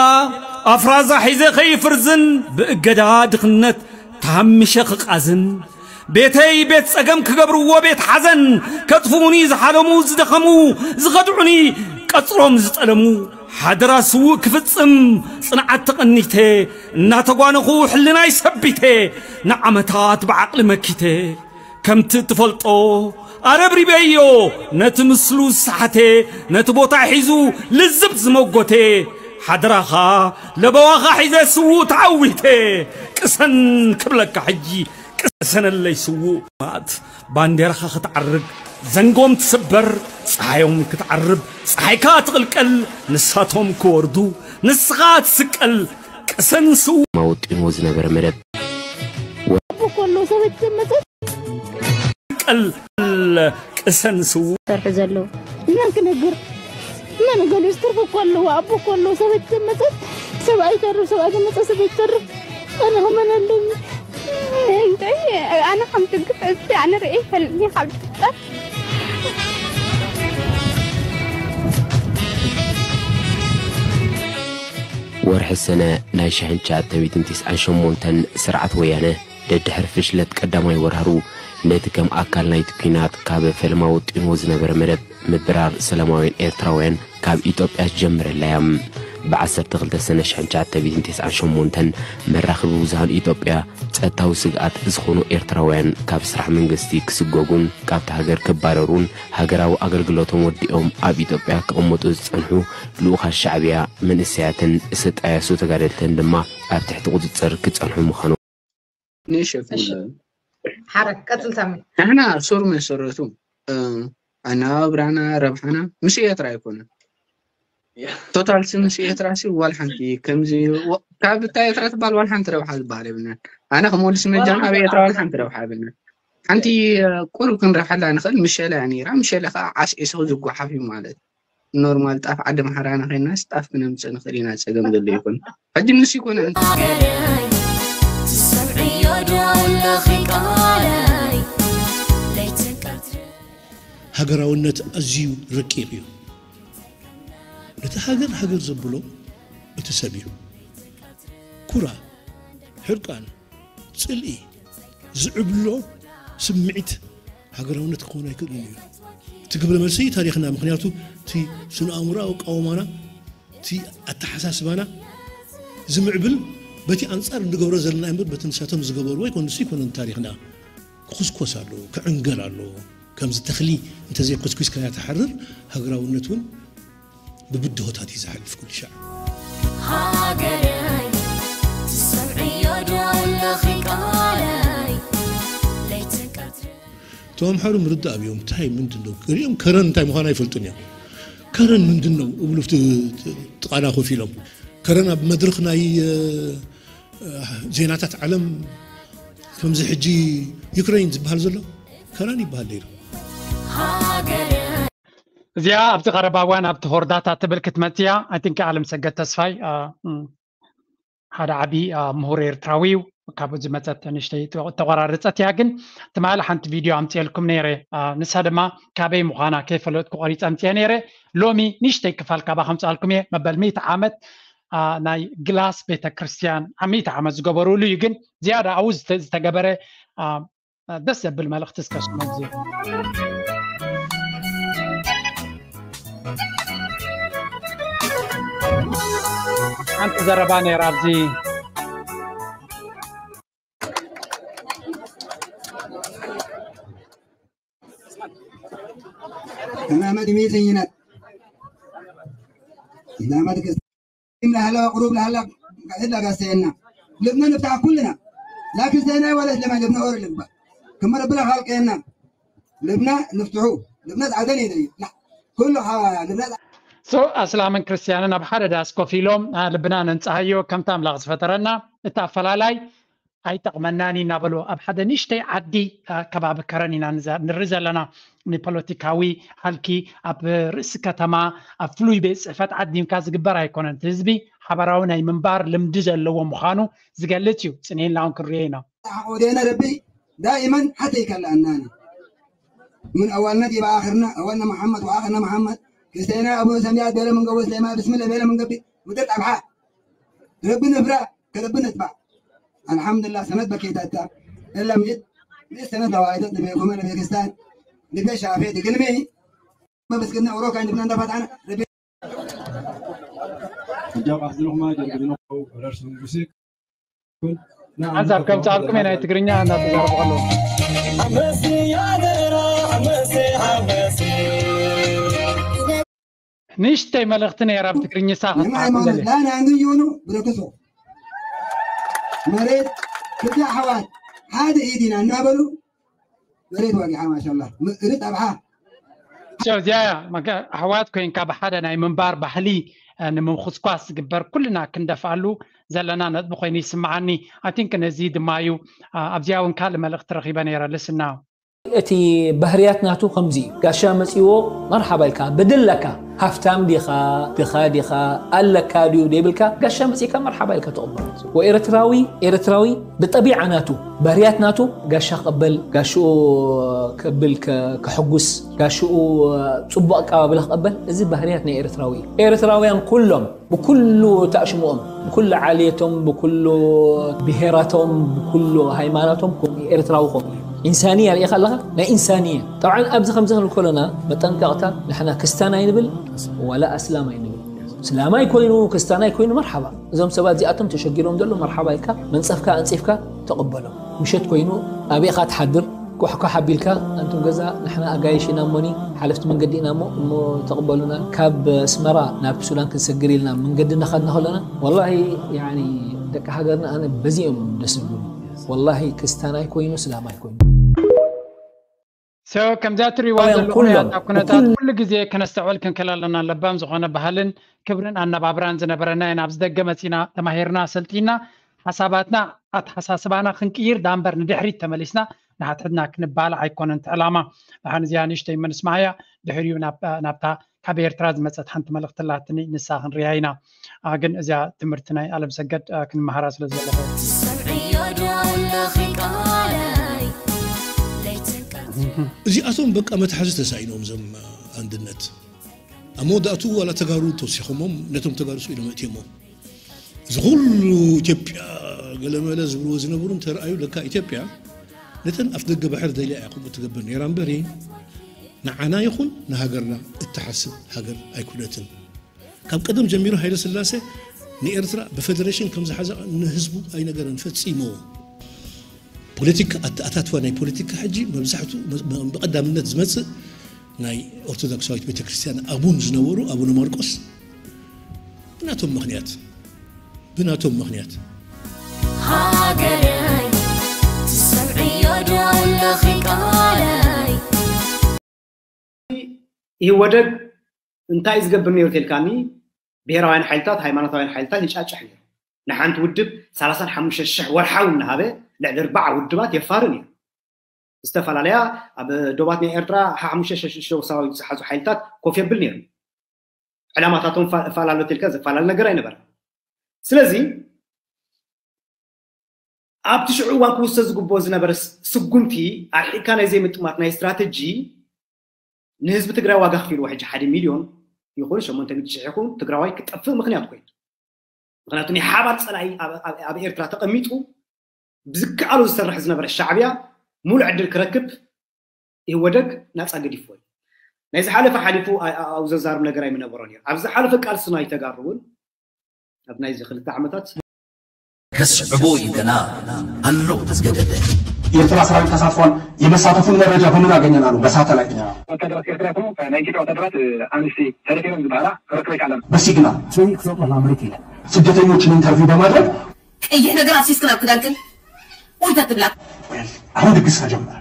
ኣፍራዛ ሒዘ ከይፍርዝን፣ ብእገዳ ድኽነት ተሃሚሸ ክቓዝን፣ ቤተይ ቤት ጸገም ክገብርዎ ቤት ሓዘን ከጥፍኡኒ ዝሓለሙ ዝደኸሙ ዝኸድዑኒ ቀጽሮም ዝጠለሙ ሓደራ ስዉእ ክፍጽም ጽንዓት ተቐኒተ እናተጓነኹ ሕልናይ ሰቢተ ንዓመታት ብዓቕሊ መኪተ ከምቲ እትፈልጦ ኣረብሪበዮ ነቲ ምስሉ ዝሰሓተ ነቲ ቦታ ሒዙ ልዝብ ዝመጎተ ሓደራኻ ለበዋኻ ሒዘ ስዉእ ተዓዊተ ቅሰን ክብለካ ሕጂ ቅሰነለይ ስዉእ ማት ባንዴራኻ ክትዓርግ ዘንጎም ትስበር ፀሓዮም ክትዓርብ ፀሓይካ ትቕልቀል ንሳቶም ክወርዱ ንስኻ ትስቀል ቅሰን ስዉእ ማወጢንዎ ዝነበረ መደብ ኣቦ ከሎ ሰበይቲ መፀት ቀል ቅሰን ስዉእ ሰርሑ ዘለዉ መን ክነግር መን ገሊኡስ ትርፊ እኮ ኣለዎ ኣቦ እኮ ኣለዎ ሰበይቲ መፀት ሰብኣይ ተርፍ ሰብኣይ ተመፀ ሰበይቲ ተርፍ ኣነ ከመን ኣለኒ እንታይ ኣነ ከም ትግፍ እዚ ኣነ ርኤ ይፈልጥ ካብ ትፍጠር ወርሒ ሰነ ናይ ሽሕን ትሽዓተ ሚእትን ተስዓን ሸሞንተን ስርዓት ወያነ ደድሕሪ ፍሽለት ቀዳማይ ወራሩ ነቲ ከም ኣካል ናይቲ ኲናት ካብ ፈልማ ወጢንዎ ዝነበረ መደብ ምብራር ሰላማውያን ኤርትራውያን ካብ ኢትዮጵያ ዝጀመረላ እያ። ብ ዓሰርተ ክልተ ሰነ ሽሕን ትሽዓተ ሚእትን ተስዓን ሸሞንተን መራኽቢ ብዙሃን ኢትዮጵያ ጸጥታዊ ስግኣት ዝኾኑ ኤርትራውያን ካብ ስራሕ መንግስቲ ክስጎጉን ካብቲ ሃገር ክባረሩን ሃገራዊ ኣገልግሎቶም ወዲኦም ኣብ ኢትዮጵያ ክቕመጡ ዝጸንሑ ልኡኻት ሻዕብያ መንእሰያትን ዝተጣየሱ ተጋደልትን ድማ ኣብ ትሕቲ ቁጽጽር ክጸንሑ ምዃኑ ንሸፍን እሺ። ሓረ ቀጽል ሳሚ። ንሕና ሱር መሰረቱ እ፣ ኣነባብራና ረብሓና ምስ ኤርትራ ኣይኮነን። ቶታልሲ ምስ ኤርትራ ሲ ዋል ሓንቲ ከምዚ ወ- ካብ እታ ኤርትራ ትበሃል ዋል ሓንቲ ረብሓ ዝበሃል የብልናን። ኣነ ከም ወዲ ስመጃን ኣብ ኤርትራ ዋል ሓንቲ ረብሓ የብልናን። ሓንቲ እ፣ ቁሩብ ክንረብሓላ ንኽእል ምሸላ እያ ነይራ። ምሸላ ከዓ ዓስዒሱ ዝጓሓፍ እዩ ማለት። ኖርማል ጣፍ ዓዲ ማሕራና ኮይና ጣፍ ክነምፅእ ንኽእል ኢና። ፀገም ዘሎ ይኹን ሕጂ ንሱ ይኮነ ሃገረይ ትሰምዕዮ ዶ ኣለኺ ቃለይ ለይትን ቀትርን ሃገራውነት ኣዝዩ ረቂቕ እዩ። ነቲ ሃገር ሃገር ዘብሎ እቲ ሰብ እዩ። ኩራ፣ ሕርቃን፣ ጽልኢ ዝዕብሎ ስምዒት ሃገራውነት ክኸውን ኣይክእልን እዩ። እቲ ግብረ መልሲ ታሪኽና፣ ምኽንያቱ እቲ ስነ ኣእምሮ ኣቃውማና፣ እቲ ኣተሓሳስባና ዝምዕብል በቲ ኣንጻር እንገብሮ ዘለና እምበር በቲ ንሳቶም ዝገበርዎ ኣይኮን፣ ንሱ ኣይኮነን ታሪኽና። ክኹስኮስ ኣለዎ፣ ክዕንገል ኣለዎ። ከምዚ ተኽሊ እንተዘይኮስኩስካያ ትሓርር፣ ሃገራውነት እውን ብብድሆታት እዩ ዝሓልፍ ኩሉ ሻዕ። ሃገረይ ትሰምዕዮ ዶ ኣለኺ ቃለይ ለይትን ቀትርን እቶም ኣምሓሩ ምርዳእ ኣብዮም እንታይ ምንድን ነው? ገሊኦም ከረን እንታይ ምዃኑ ኣይፈልጡን እዮም። ከረን ምንድን ነው እብሉ ኣብቲ ጥቓና ኮፍ ኢሎም። ከረን ኣብ መድረኽ ናይ እ፣ ዜናታት ዓለም ከምዚ ሕጂ ዩክሬን ዝበሃል ዘሎ ከረን ይበሃል ነይሩ። ሃገረይ እዚኣ ኣብዚ ቀረባ እዋን ኣብቲ ሆርዳታ ትብል ክትመጽእ እያ። ኣይ ቲንክ ዓለም ሰገድ ተስፋይ አ፣ እም፣ ሓደ ዓቢ አ፣ ምሁር ኤርትራዊ እዩ። ካብኡ ዝመጸት ንእሽተይ ተቆራረጸት እያ። ግን ትማሊ ሓንቲ ቪድዮ ኣምጽኤልኩም ነይረ። አ፣ ንሳ ድማ ካበይ ምዃና ከይፈለጥኩ ቆሪጸ ኣምጽኤ ነይረ። ሎሚ ንእሽተይ ክፋል ካባ ከምጽኣልኩም እየ። መበል ሚእቲ ዓመት አ፣ ናይ ግላስ ቤተክርስትያን ኣብ ሚእቲ ዓመት ዝገበሩሉ እዩ። ግን ዝያዳ ኣብኡ ዝተ- ዝተገበረ አ፣ ደስ ዘብል መልእኽቲ እስከ ስሙ ግዜ ሓንቲ ዘረባ ነይራ ኣብዚ كلامة دميتينا كلامة كستيم لهلا قروب لهلا إلا قاسينا لبنا نفتح كلنا لكن زينا ولا لما لبنا أور لبا كما ربنا خلقنا لبنا نفتحو لبنا عدن يدي لا كله حوا لبنا So ኣስላምን ክርስትያንን ኣብ ሓደ ዳስ ኮፍ ኢሎም አ፣ ልብና ነንጽሃዮ ከምቲ ኣምላኽ ዝፈጠረና እቲ ኣፈላላይ ኣይጠቕመናን እዩ እናበሉ ኣብ ሓደ ንእሽተይ ዓዲ አ፣ ከባቢ ከረን ኢና ንዘ- ንርኢ ዘለና። ንፖለቲካዊ ሃልኪ ኣብ ርእሲ ከተማ ኣብ ፍሉይ ቤት ጽሕፈት ዓዲምካ ዝግበር ኣይኮነን። እቲ ህዝቢ ሓበራዊ ናይ ምንባር ልምዲ ዘለዎ ምዃኑ ዝገልጽ እዩ። ጽንኤን ላውን ክንሪኦ ኢና። حقودينا ربي دائما حتى يكلأنانا من أولنا إلى آخرنا أولنا محمد وآخرنا محمد كستينا أبو سميات بيلا من قبل سليمان بسم الله بيلا من قبل ودرت أبحا ربنا فرا كربنا تبع الحمد لله سند بكيتاتا إلا ميت ميت سند لوايدة نبيكم أنا بيكستان نبي شافي دقلمي ما بس قلنا أوروكا عندنا دفعت أنا ربي እጃ ቃሕዝልኹማ ጀርግድነው ረርስ ንጉሲክ ሓንሳብ ከምጽኣልኩም እየ ናይ ትግርኛ እናተዛረቡ ከለዉ ንእሽተይ መልእኽቲ ነይራ ኣብ ትግርኛ ንሳ من هايمانوت لا أنا عندي يونو بركسو مريت كل أحوال هذا إيدينا نابلو مريت واقعها ما شاء الله ريت أبحا እዚኣ እያ ኣሕዋት ኮይንካ ብሓደ ናይ ምንባር ባህሊ እ፣ ንምምኽስኳስ ዝግበር ኩልና ክንደፍኣሉ ዘለና ነጥቢ ኮይኑ ይስምዓኒ። ኣይ ቲንክ ነዚ ድማ እዩ እ፣ ኣብዚኣ እውን ካልእ መልእኽቲ ረኺበ ነይረ ልስና እቲ ባህርያት ናቱ ከምዚ እዩ። ጋሻ መጺዎ መርሓባ ኢልካ በደለካ ሃፍታም ዲኻ ድኻ ዲኻ ኣለካ ድዩ ደይብልካ ጋሻ መጺካ መርሓባ ኢልካ ተቕበሎ። ወኤርትራዊ ኤርትራዊ ብጠቢዓ ናቱ ባህርያት ናቱ ጋሻ ክቕበል ጋሽኡ ከብል ከ- ከሐጉስ ጋሽኡ ጽቡቕ ኣቀባብላ ክቐበል እዚ ባህርያት ናይ ኤርትራዊ እዩ። ኤርትራውያን ኩሎም ብኩሉ ታእሽምኦም ብኩሉ ዓልየቶም ብኩሉ ብሄራቶም ብኩሉ ሃይማኖቶም ከምኡ እዩ። ኤርትራዊ ከምኡ እዩ። ኢንሳንያ ርኢኻ ኣለኻ ናይ ኢንሳንያ ጠብዓን ኣብዚ ከምዚ ክንብል ከለና መጠንቀቕታ ንሕና ክስታን ኣይንብል ዋላ ኣስላም ኣይንብል ስላማይ ኮይኑ ክስታናይ ኮይኑ መርሓባ እዞም ሰባት እዚኣቶም ተሸጊሮም ዘሎ መርሓባ ኢልካ መንፀፍካ ኣንፂፍካ ተቐበሎም ምሸት ኮይኑ ኣበይኻ ትሓድር ኮሕኮሕ ኣቢልካ ኣንቱም ገዛ ንሕና ኣጋይሽ ኢና እሞኒ ሓለፍቲ መንገዲ ኢና እሞ እሞ ተቕበሉና ካብ ኣስመራ ናብ ሱዳን ክንሰግር ኢልና መንገዲ እናኸድና ከለና ወላሂ ያኒ ደቂ ሃገርና ኣነ በዚኦም ደስ ዝብሉኒ ወላሂ ክስታናይ ኮይኑ ስላማይ ኮይኑ ሰው ከምዚኣ ትሪዋ ዘለኹም ኩነታት ኩሉ ግዜ ከነስተውዕል ክንክእል ኣለና። ለባም ዝኾነ ባህልን ክብርን ኣነባብራን ዝነበረና ኢና። ኣብዚ ደገ መፂና ተማሂርና ሰልጢና ሓሳባትና ኣተሓሳስባና ክንቅይር ዳምበር ንድሕሪት ተመሊስና ንሓትሕትና ክንባላዕ ኣይኮነን እቲ ዕላማ። ደሓን እዚኣ ንእሽተይ መንስማዓያ ድሕሪኡ ናብታ ካብ ኤርትራ ዝመፀት ሓንቲ መልእኽቲ ኣላትኒ ንሳ ክንሪያ ኢና። ግን እዚኣ ትምህርቲ ናይ ኣለም ሰገድ ክንመሃራ ስለ ዘለኹ እዚኣቶም በቃ መትሓዚ ተሳኢኖም ዞም ኣንድነት ኣብ መወዳእቱ ዋላ ተጋሩ ተወሲኾሞም ነቶም ተጋሩ ስኢሎም እትዮሞ እዚ ኩሉ ኢትዮጵያ ገለመለ ዝብልዎ ዝነበሩ እንተረኣዩ ለካ ኢትዮጵያ ነተን ኣፍ ደገ ባሕር ደልያ እያ ከምኡ ትገብር ነይራ እምበሪ ንዓና ይኹን ንሃገርና እትሓስብ ሃገር ኣይኩነትን። ካብ ቀደም ጀሚሩ ሃይለ ስላሴ ንኤርትራ ብፌደሬሽን ከም ዝሓዛ ንህዝቡ ኣይነገረን ፈጺሙ። ፖለቲካ ኣተኣታትዋ ናይ ፖለቲካ ሕጂ መብዛሕቱ ብቐዳምነት ዝመጽእ ናይ ኦርቶዶክሳዊት ቤተክርስትያን ኣቡን ዝነበሩ ኣቡነ ማርቆስ ብናቶም ምኽንያት ብናቶም ምኽንያት ሃገረይ ትሰምዕዮ ዶ ኣለኺ ቃለይ ኢህወደግ እንታይ እዩ ዝገብር ነይሩ ተልካኒ ብሄራውያን ሓይልታት ሃይማኖታውያን ሓይልታት ይጫጭሕ ነይሩ ንሓንቲ ውድብ ሰላሳን ሓሙሽተ ሽሕ ወርሓዊ እናሃበ ልዕሊ ኣርባዓ ውድባት የፋሪ ነይሩ ዝተፈላለያ ኣብ ዶባት ናይ ኤርትራ ሓሙሽተ ሽሕ ሰራዊት ዝሓዙ ሓይልታት ኮፍ የብል ነይሩ ዕላማታቶም ፈላለ ተልካ ዘፈላለ ነገር ኣይነበረ ስለዚ ኣብቲ ሽዑ እዋን ክውሰድ ዝግብኦ ዝነበረ ስጉምቲ ኣርሒቕካ ናይ ዘይምጥማት ናይ ስትራተጂ ንህዝቢ ትግራይ ዋጋ ክፊልዎ ሕጂ ሓደ ሚልዮን ይኹን ሸሞንተ ሚእቲ ሽሕ ይኹን ትግራዋይ ክጠፍእ ምኽንያት ኮይኑ ምኽንያቱ ናይ ሓባር ፀላኢ ኣብ ኤርትራ ተቐሚጡ ብዝከኣሉ ዝሰርሕ ዝነበረ ሻዕብያ ሙሉእ ዕድል ክረክብ ኢህወደግ ናፃ ገዲፍዎ እዩ ናይ ዝሓለፈ ሓሊፉ ኣብኡ ዘዛርብ ነገር ኣይምነበሮን እዩ ኣብ ዝሓለፈ ቃልሲ ናይ ተጋሩ እውን ኣብ ናይዚ ክልተ ዓመታት ከስዕቦ እዩ ገና ኣሎ ዝገደደ የኤርትራ ሰራዊት ተሳትፏን የመሳተፉን መረጃ በምን አገኘናሉ? በሳተላይት ነው። ወታደራት ኤርትራ ይኹኑ ናይ ኢትዮጵያ ወታደራት ኣንስቲ ተደፊሮም ዝበሃላ ክረክበካ ኣለና። በሲግናል ስዊንግ ክሰጥ መላምሪት ኢለ ስደተኞችን ኢንተርቪው በማድረግ ቀይሕ ነገር ኣፍሲስክን ኣብ ክዳንክን ኡይ ተትብላ። አሁን ድግስ ተጀመረ።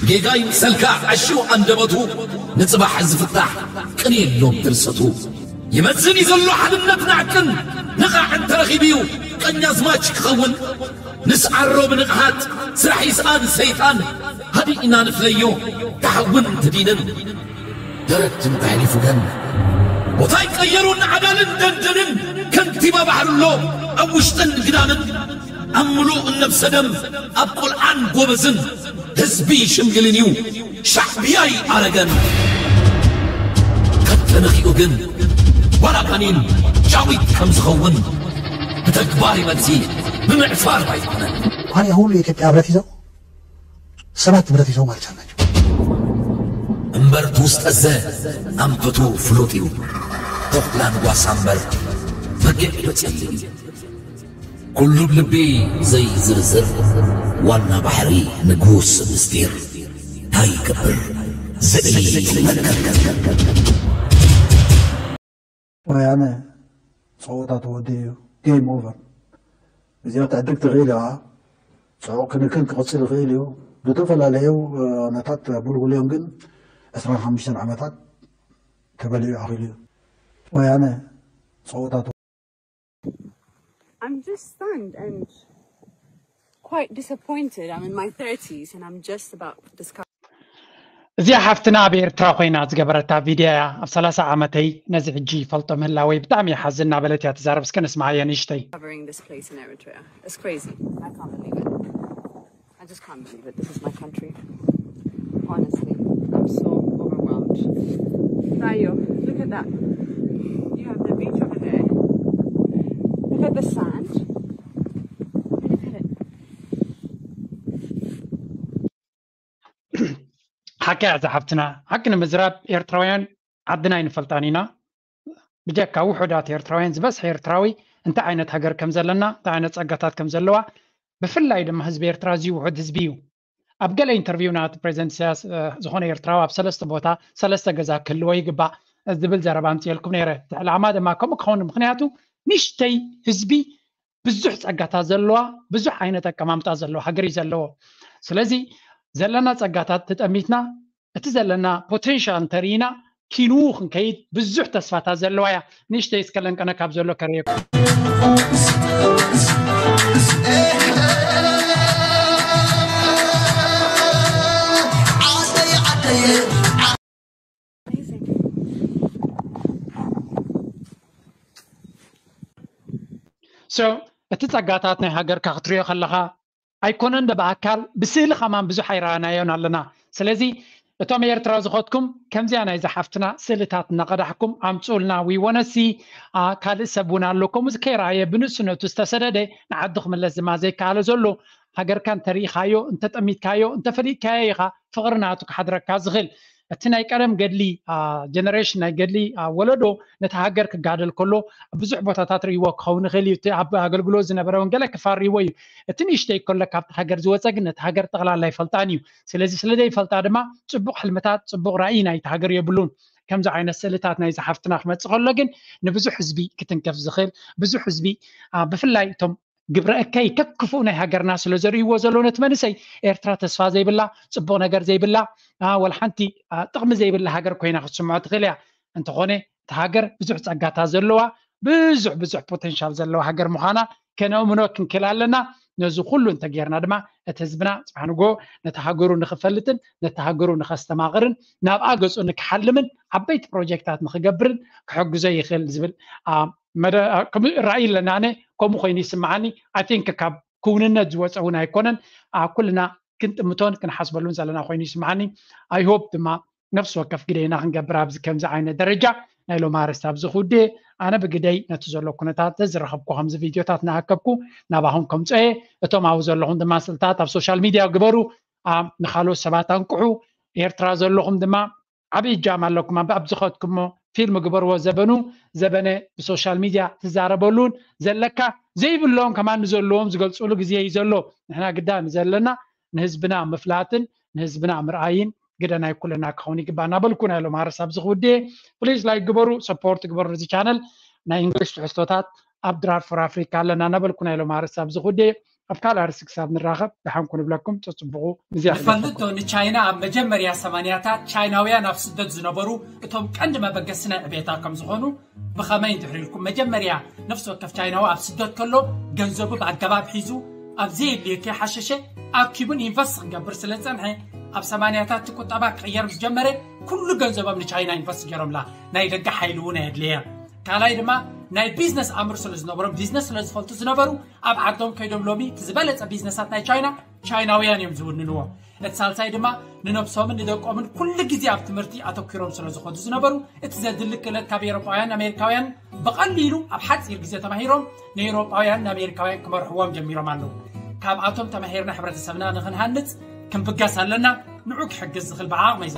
ጌጋ ይምሰልካ ዓሽው ኣንደበቱ ንጽባሕ ዝፍታሕ ቅኔ የሎም ድርሰቱ ይመጽእ እዩ ዘሎ ሓድነት ናዕቅን ንቓዕ እንተረኺቡ እዩ ቀኛዝማች ክኸውን ንስዓሮ ብንቕሓት ስራሕ ይስኣን ሰይጣን ሃዲእና ንፍለዮ ተሓውን ትዲንን ደረትን ተሕሊፉ ገን ቦታ ይቀየሩን ዓጋልን ደንደንን ከንቲባ ባሕርሎ ኣብ ውሽጥን ግዳምን ኣብ ምሉእ ነብሰ ደም ኣብ ቆልዓን ጎበዝን ህዝቢ ሽምግልን እዩ ሻዕብያ ይኣረገን ተተነኺኡ ግን ዋላ ካኒን ጃዊት ከም ዝኸውን ብተግባር ይመልሲ ብምዕፋር ኣይኮነን ኳን ያሁሉ የኢትዮጵያ ህብረት ይዘው ሰባት ንብረት ይዘው ማለት ናቸው። እምበር ትውስጠዘ ኣንፈቱ ፍሉጥ እዩ ተኹላ ንጓሳ እምበር በጊዕ ይበፅል እዩ ኩሉ ብልቢ ዘይዝርዝር ዋና ባሕሪ ንጉስ ምስጢር እንታይ ይገብር ዘኢመከር ወያነ ጸወታ ተወዲኡ እዩ game over እዚኣ ትዕድግ ትኽእል እያ ጽዑቕ ክንክን ክቕጽል ይኽእል እዩ ብዝተፈላለዩ ነታት ብልጉልዮም ግን ዕስራን ሓሙሽተን ዓመታት ተበሊዑ ኣኺሉ እዩ ወያነ ጸወታ I'm just stunned and quite disappointed. I'm in my thirties and I'm just about to discover. እዚኣ ሓፍትና ኣብ ኤርትራ ኮይና ዝገበረታ ቪድያ እያ ኣብ ሰላሳ ዓመተይ ነዚ ሕጂ ይፈልጦ ምህላወይ ብጣዕሚ ይሓዝን እናበለት እያ ትዛረብ እስከ ንስምዓያ ንእሽተይ It's crazy. I can't believe it. I just can't believe it. This is my country. Honestly, I'm so overwhelmed. Tayo, look at that. You have the beach over there. Look at the sand. Look at it. ሓቂ እያ ዝሓፍትና ሓቂ ንምዝራብ ኤርትራውያን ዓድና ኣይንፈልጣን ኢና ብጀካ ውሑዳት ኤርትራውያን ዝበዝሐ ኤርትራዊ እንታይ ዓይነት ሃገር ከም ዘለና እንታይ ዓይነት ጸጋታት ከም ዘለዋ ብፍላይ ድማ ህዝቢ ኤርትራ እዚ ውሑድ ህዝቢ እዩ ኣብ ገለ ኢንተርቪው ናቲ ፕሬዚደንት ኢሳያስ ዝኾነ ኤርትራዊ ኣብ ሰለስተ ቦታ ሰለስተ ገዛ ክህልዎ ይግባእ ዝብል ዘረባ ኣምፅኤልኩም ነይረ እቲ ዕላማ ድማ ከምኡ ክኸውን ምክንያቱ ንሽተይ ህዝቢ ብዙሕ ጸጋታት ዘለዋ፣ ብዙሕ ዓይነት ኣቀማምጣ ዘለዋ ሃገር እዩ ዘለዎ። ስለዚ ዘለና ጸጋታት ተጠሚትና፣ እቲ ዘለና ፖቴንሻል እንተርኢና፣ ኪንዉ ክንከይድ ብዙሕ ተስፋታት ዘለዋ እያ። ንእሽተይ እስከ ለንቀነ ካብ ዘሎ ከርእየኩም። So እቲ ጸጋታት ናይ ሃገርካ ክትሪኦ ከለኻ ኣይኮነን ዶ ብኣካል፣ ብስእሊ ከማን ብዙሕ ኣይረኣናዮን ኣለና። ስለዚ እቶም ኤርትራ ዝኸድኩም ከምዚኣ ናይዛ ሓፍትና ስእልታት እናቐዳሕኩም ኣምጽኡልና። We wanna see ካልእ ሰብ እውን ኣሎ ከምኡ ከይረኣየ ብንእስነቱ ዝተሰደደ ንዓዱ ክምለስ ድማ ዘይከኣለ ዘሎ። ሃገርካ እንተሪኢኻዮ፣ እንተጠሚትካዮ፣ እንተፈሊጥካዮ ኢኻ ፍቕሪ ናቱ ክሓድረካ ዝኽእል። እቲ ናይ ቀደም ገድሊ ጀነሬሽን ናይ ገድሊ ወለዶ ነቲ ሃገር ክጋደል ከሎ ብዙሕ ቦታታት ርእይዎ ክኸውን ይኽእል እዩ። እቲ ኣብ ኣገልግሎት ዝነበረ እውን ገለ ክፋል ርእይዎ እዩ። እቲ ንእሽተይ ከሎ ካብቲ ሃገር ዝወፀ ግን ነቲ ሃገር ጠቕላላ ይፈልጣን እዩ። ስለዚ ስለ ዘይፈልጣ ድማ ፅቡቕ ሕልምታት፣ ፅቡቕ ራእይ ናይቲ ሃገር የብሉን። ከምዚ ዓይነት ስእልታት ናይዚ ሓፍትና ክመፅእ ከሎ ግን ንብዙሕ ህዝቢ ክትንከፍ ዝኽእል፣ ብዙሕ ህዝቢ ብፍላይ እቶም ግብረ እከይ ከክፉእ ናይ ሃገርና ስለ ዘርእይዎ ዘሎ ነቲ መንእሰይ ኤርትራ ተስፋ ዘይብላ፣ ፅቡቕ ነገር ዘይብላ፣ ወላ ሓንቲ ጥቕሚ ዘይብላ ሃገር ኮይና ክትስምዖ ትኽእል እያ። እንተኾነ እቲ ሃገር ብዙሕ ፀጋታት ዘለዋ፣ ብዙሕ ብዙሕ ፖቴንሻል ዘለዋ ሃገር ምዃና ከነእምኖ ክንክእል ኣለና። ነዚ ኩሉ እንተጌርና ድማ እቲ ህዝብና ፅባሕ ንጎ ነቲ ሃገሩ ንክፈልጥን ነቲ ሃገሩ ንከስተማቕርን ናብኣ ገፁ ንክሓልምን ዓበይቲ ፕሮጀክታት ንክገብርን ክሕግዞ ይኽእል ዝብል ራእይ ኣለና። ኣነ ከምኡ ኮይኑ ይስምዓኒ። I think ካብ ክውንነት ዝወፀ እውን ኣይኮነን። ኩልና ክንጥምቶን ክንሓስበሉን ዘለና ኮይኑ ይስምዓኒ። I hope ድማ ነፍሲ ወከፍ ግደይና ክንገብር ኣብዚ ከምዚ ዓይነት ደረጃ ናይ ሎም ኣርስቲ ኣብዚ ክውድእ። ኣነ ብግደይ ነቲ ዘሎ ኩነታት ዝረኸብኩ ከምዚ ቪድዮታት እናኣከብኩ ናባኹም ከምፅኦ እየ። እቶም ኣብኡ ዘለኹም ድማ ስእልታት ኣብ ሶሻል ሚድያ ግበሩ፣ ንካልኦት ሰባት ኣንቅሑ። ኤርትራ ዘለኹም ድማ ዓብዪ እጃም ኣለኩም። ኣብ ዝኸድኩሞ ፊልም ግበርዎ። ዘበኑ ዘበነ ብሶሻል ሚድያ ትዛረበሉን ዘለካ ዘይብሎም ከማን ንዘለዎም ዝገልፅሉ ግዜ እዩ ዘሎ። ንሕና ግዳ ንዘለና ንህዝብና ምፍላጥን ንህዝብና ምርኣይን ግደ ናይ ኩልና ክኸውን ይግባእ እናበልኩ ናይ ሎም ኣርስ ኣብዚ ክውድእ። ፕሊዝ ላይክ ግበሩ፣ ሰፖርት ግበሩ ነዚ ቻነል። ናይ እንግሊሽ ትሕዝቶታት ኣብ ድራር ፎር ኣፍሪካ ኣለና እናበልኩ ናይ ሎም ኣርስ ኣብዚ ክውድእ። ኣብ ካልእ ኣርስ ክሳብ ንራኸብ ደሓንኩ ንብለኩም። ፀፅቡቑ ንዚያ ንፈልጥ ዶ ንቻይና ኣብ መጀመርያ ሰማንያታት ቻይናውያን ኣብ ስደት ዝነበሩ እቶም ቀንዲ መበገሲ ናይ ዕቤታ ከም ዝኾኑ ብኸመይ እንድሕር ኢልኩም መጀመርያ ነፍሲ ወከፍ ቻይናዊ ኣብ ስደት ከሎ ገንዘቡ ብኣገባብ ሒዙ ኣብ ዘየድልዮ ከይሓሸሸ ኣኪቡን ኢንቨስት ክገብር ስለ ዝጸንሐ ኣብ ሰማንያታት እቲ ቁጠባ ክቕየር ምስ ጀመረ ኩሉ ገንዘቦም ንቻይና ኢንቨስት ገይሮምላ። ናይ ደገ ሓይሊ እውን ኣየድለየ። ካልኣይ ድማ ናይ ቢዝነስ ኣምር ስለ ዝነበሮም ቢዝነስ ስለ ዝፈልጡ ዝነበሩ ኣብ ዓዶም ከይዶም ሎሚ እቲ ዝበለጸ ቢዝነሳት ናይ ቻይና ቻይናውያን እዮም ዝውንንዎ። እቲ ሳልሳይ ድማ ንነብሶምን ንደቆምን ኩሉ ግዜ ኣብ ትምህርቲ ኣተኪሮም ስለ ዝኾዱ ዝነበሩ እቲ ዘድሊ ክእለት ካብ ኤሮጳውያን ኣሜሪካውያን ብቐሊሉ ኣብ ሓፂር ግዜ ተማሂሮም ንኤሮጳውያን ንኣሜሪካውያን ክመርሕዎም ጀሚሮም ኣለዉ። ካብኣቶም ተማሂርና ሕብረተሰብና ንክንሃንፅ ክንብገስ ኣለና። ንዑ ክሕግዝ ዝኽእል ብዓቕመይ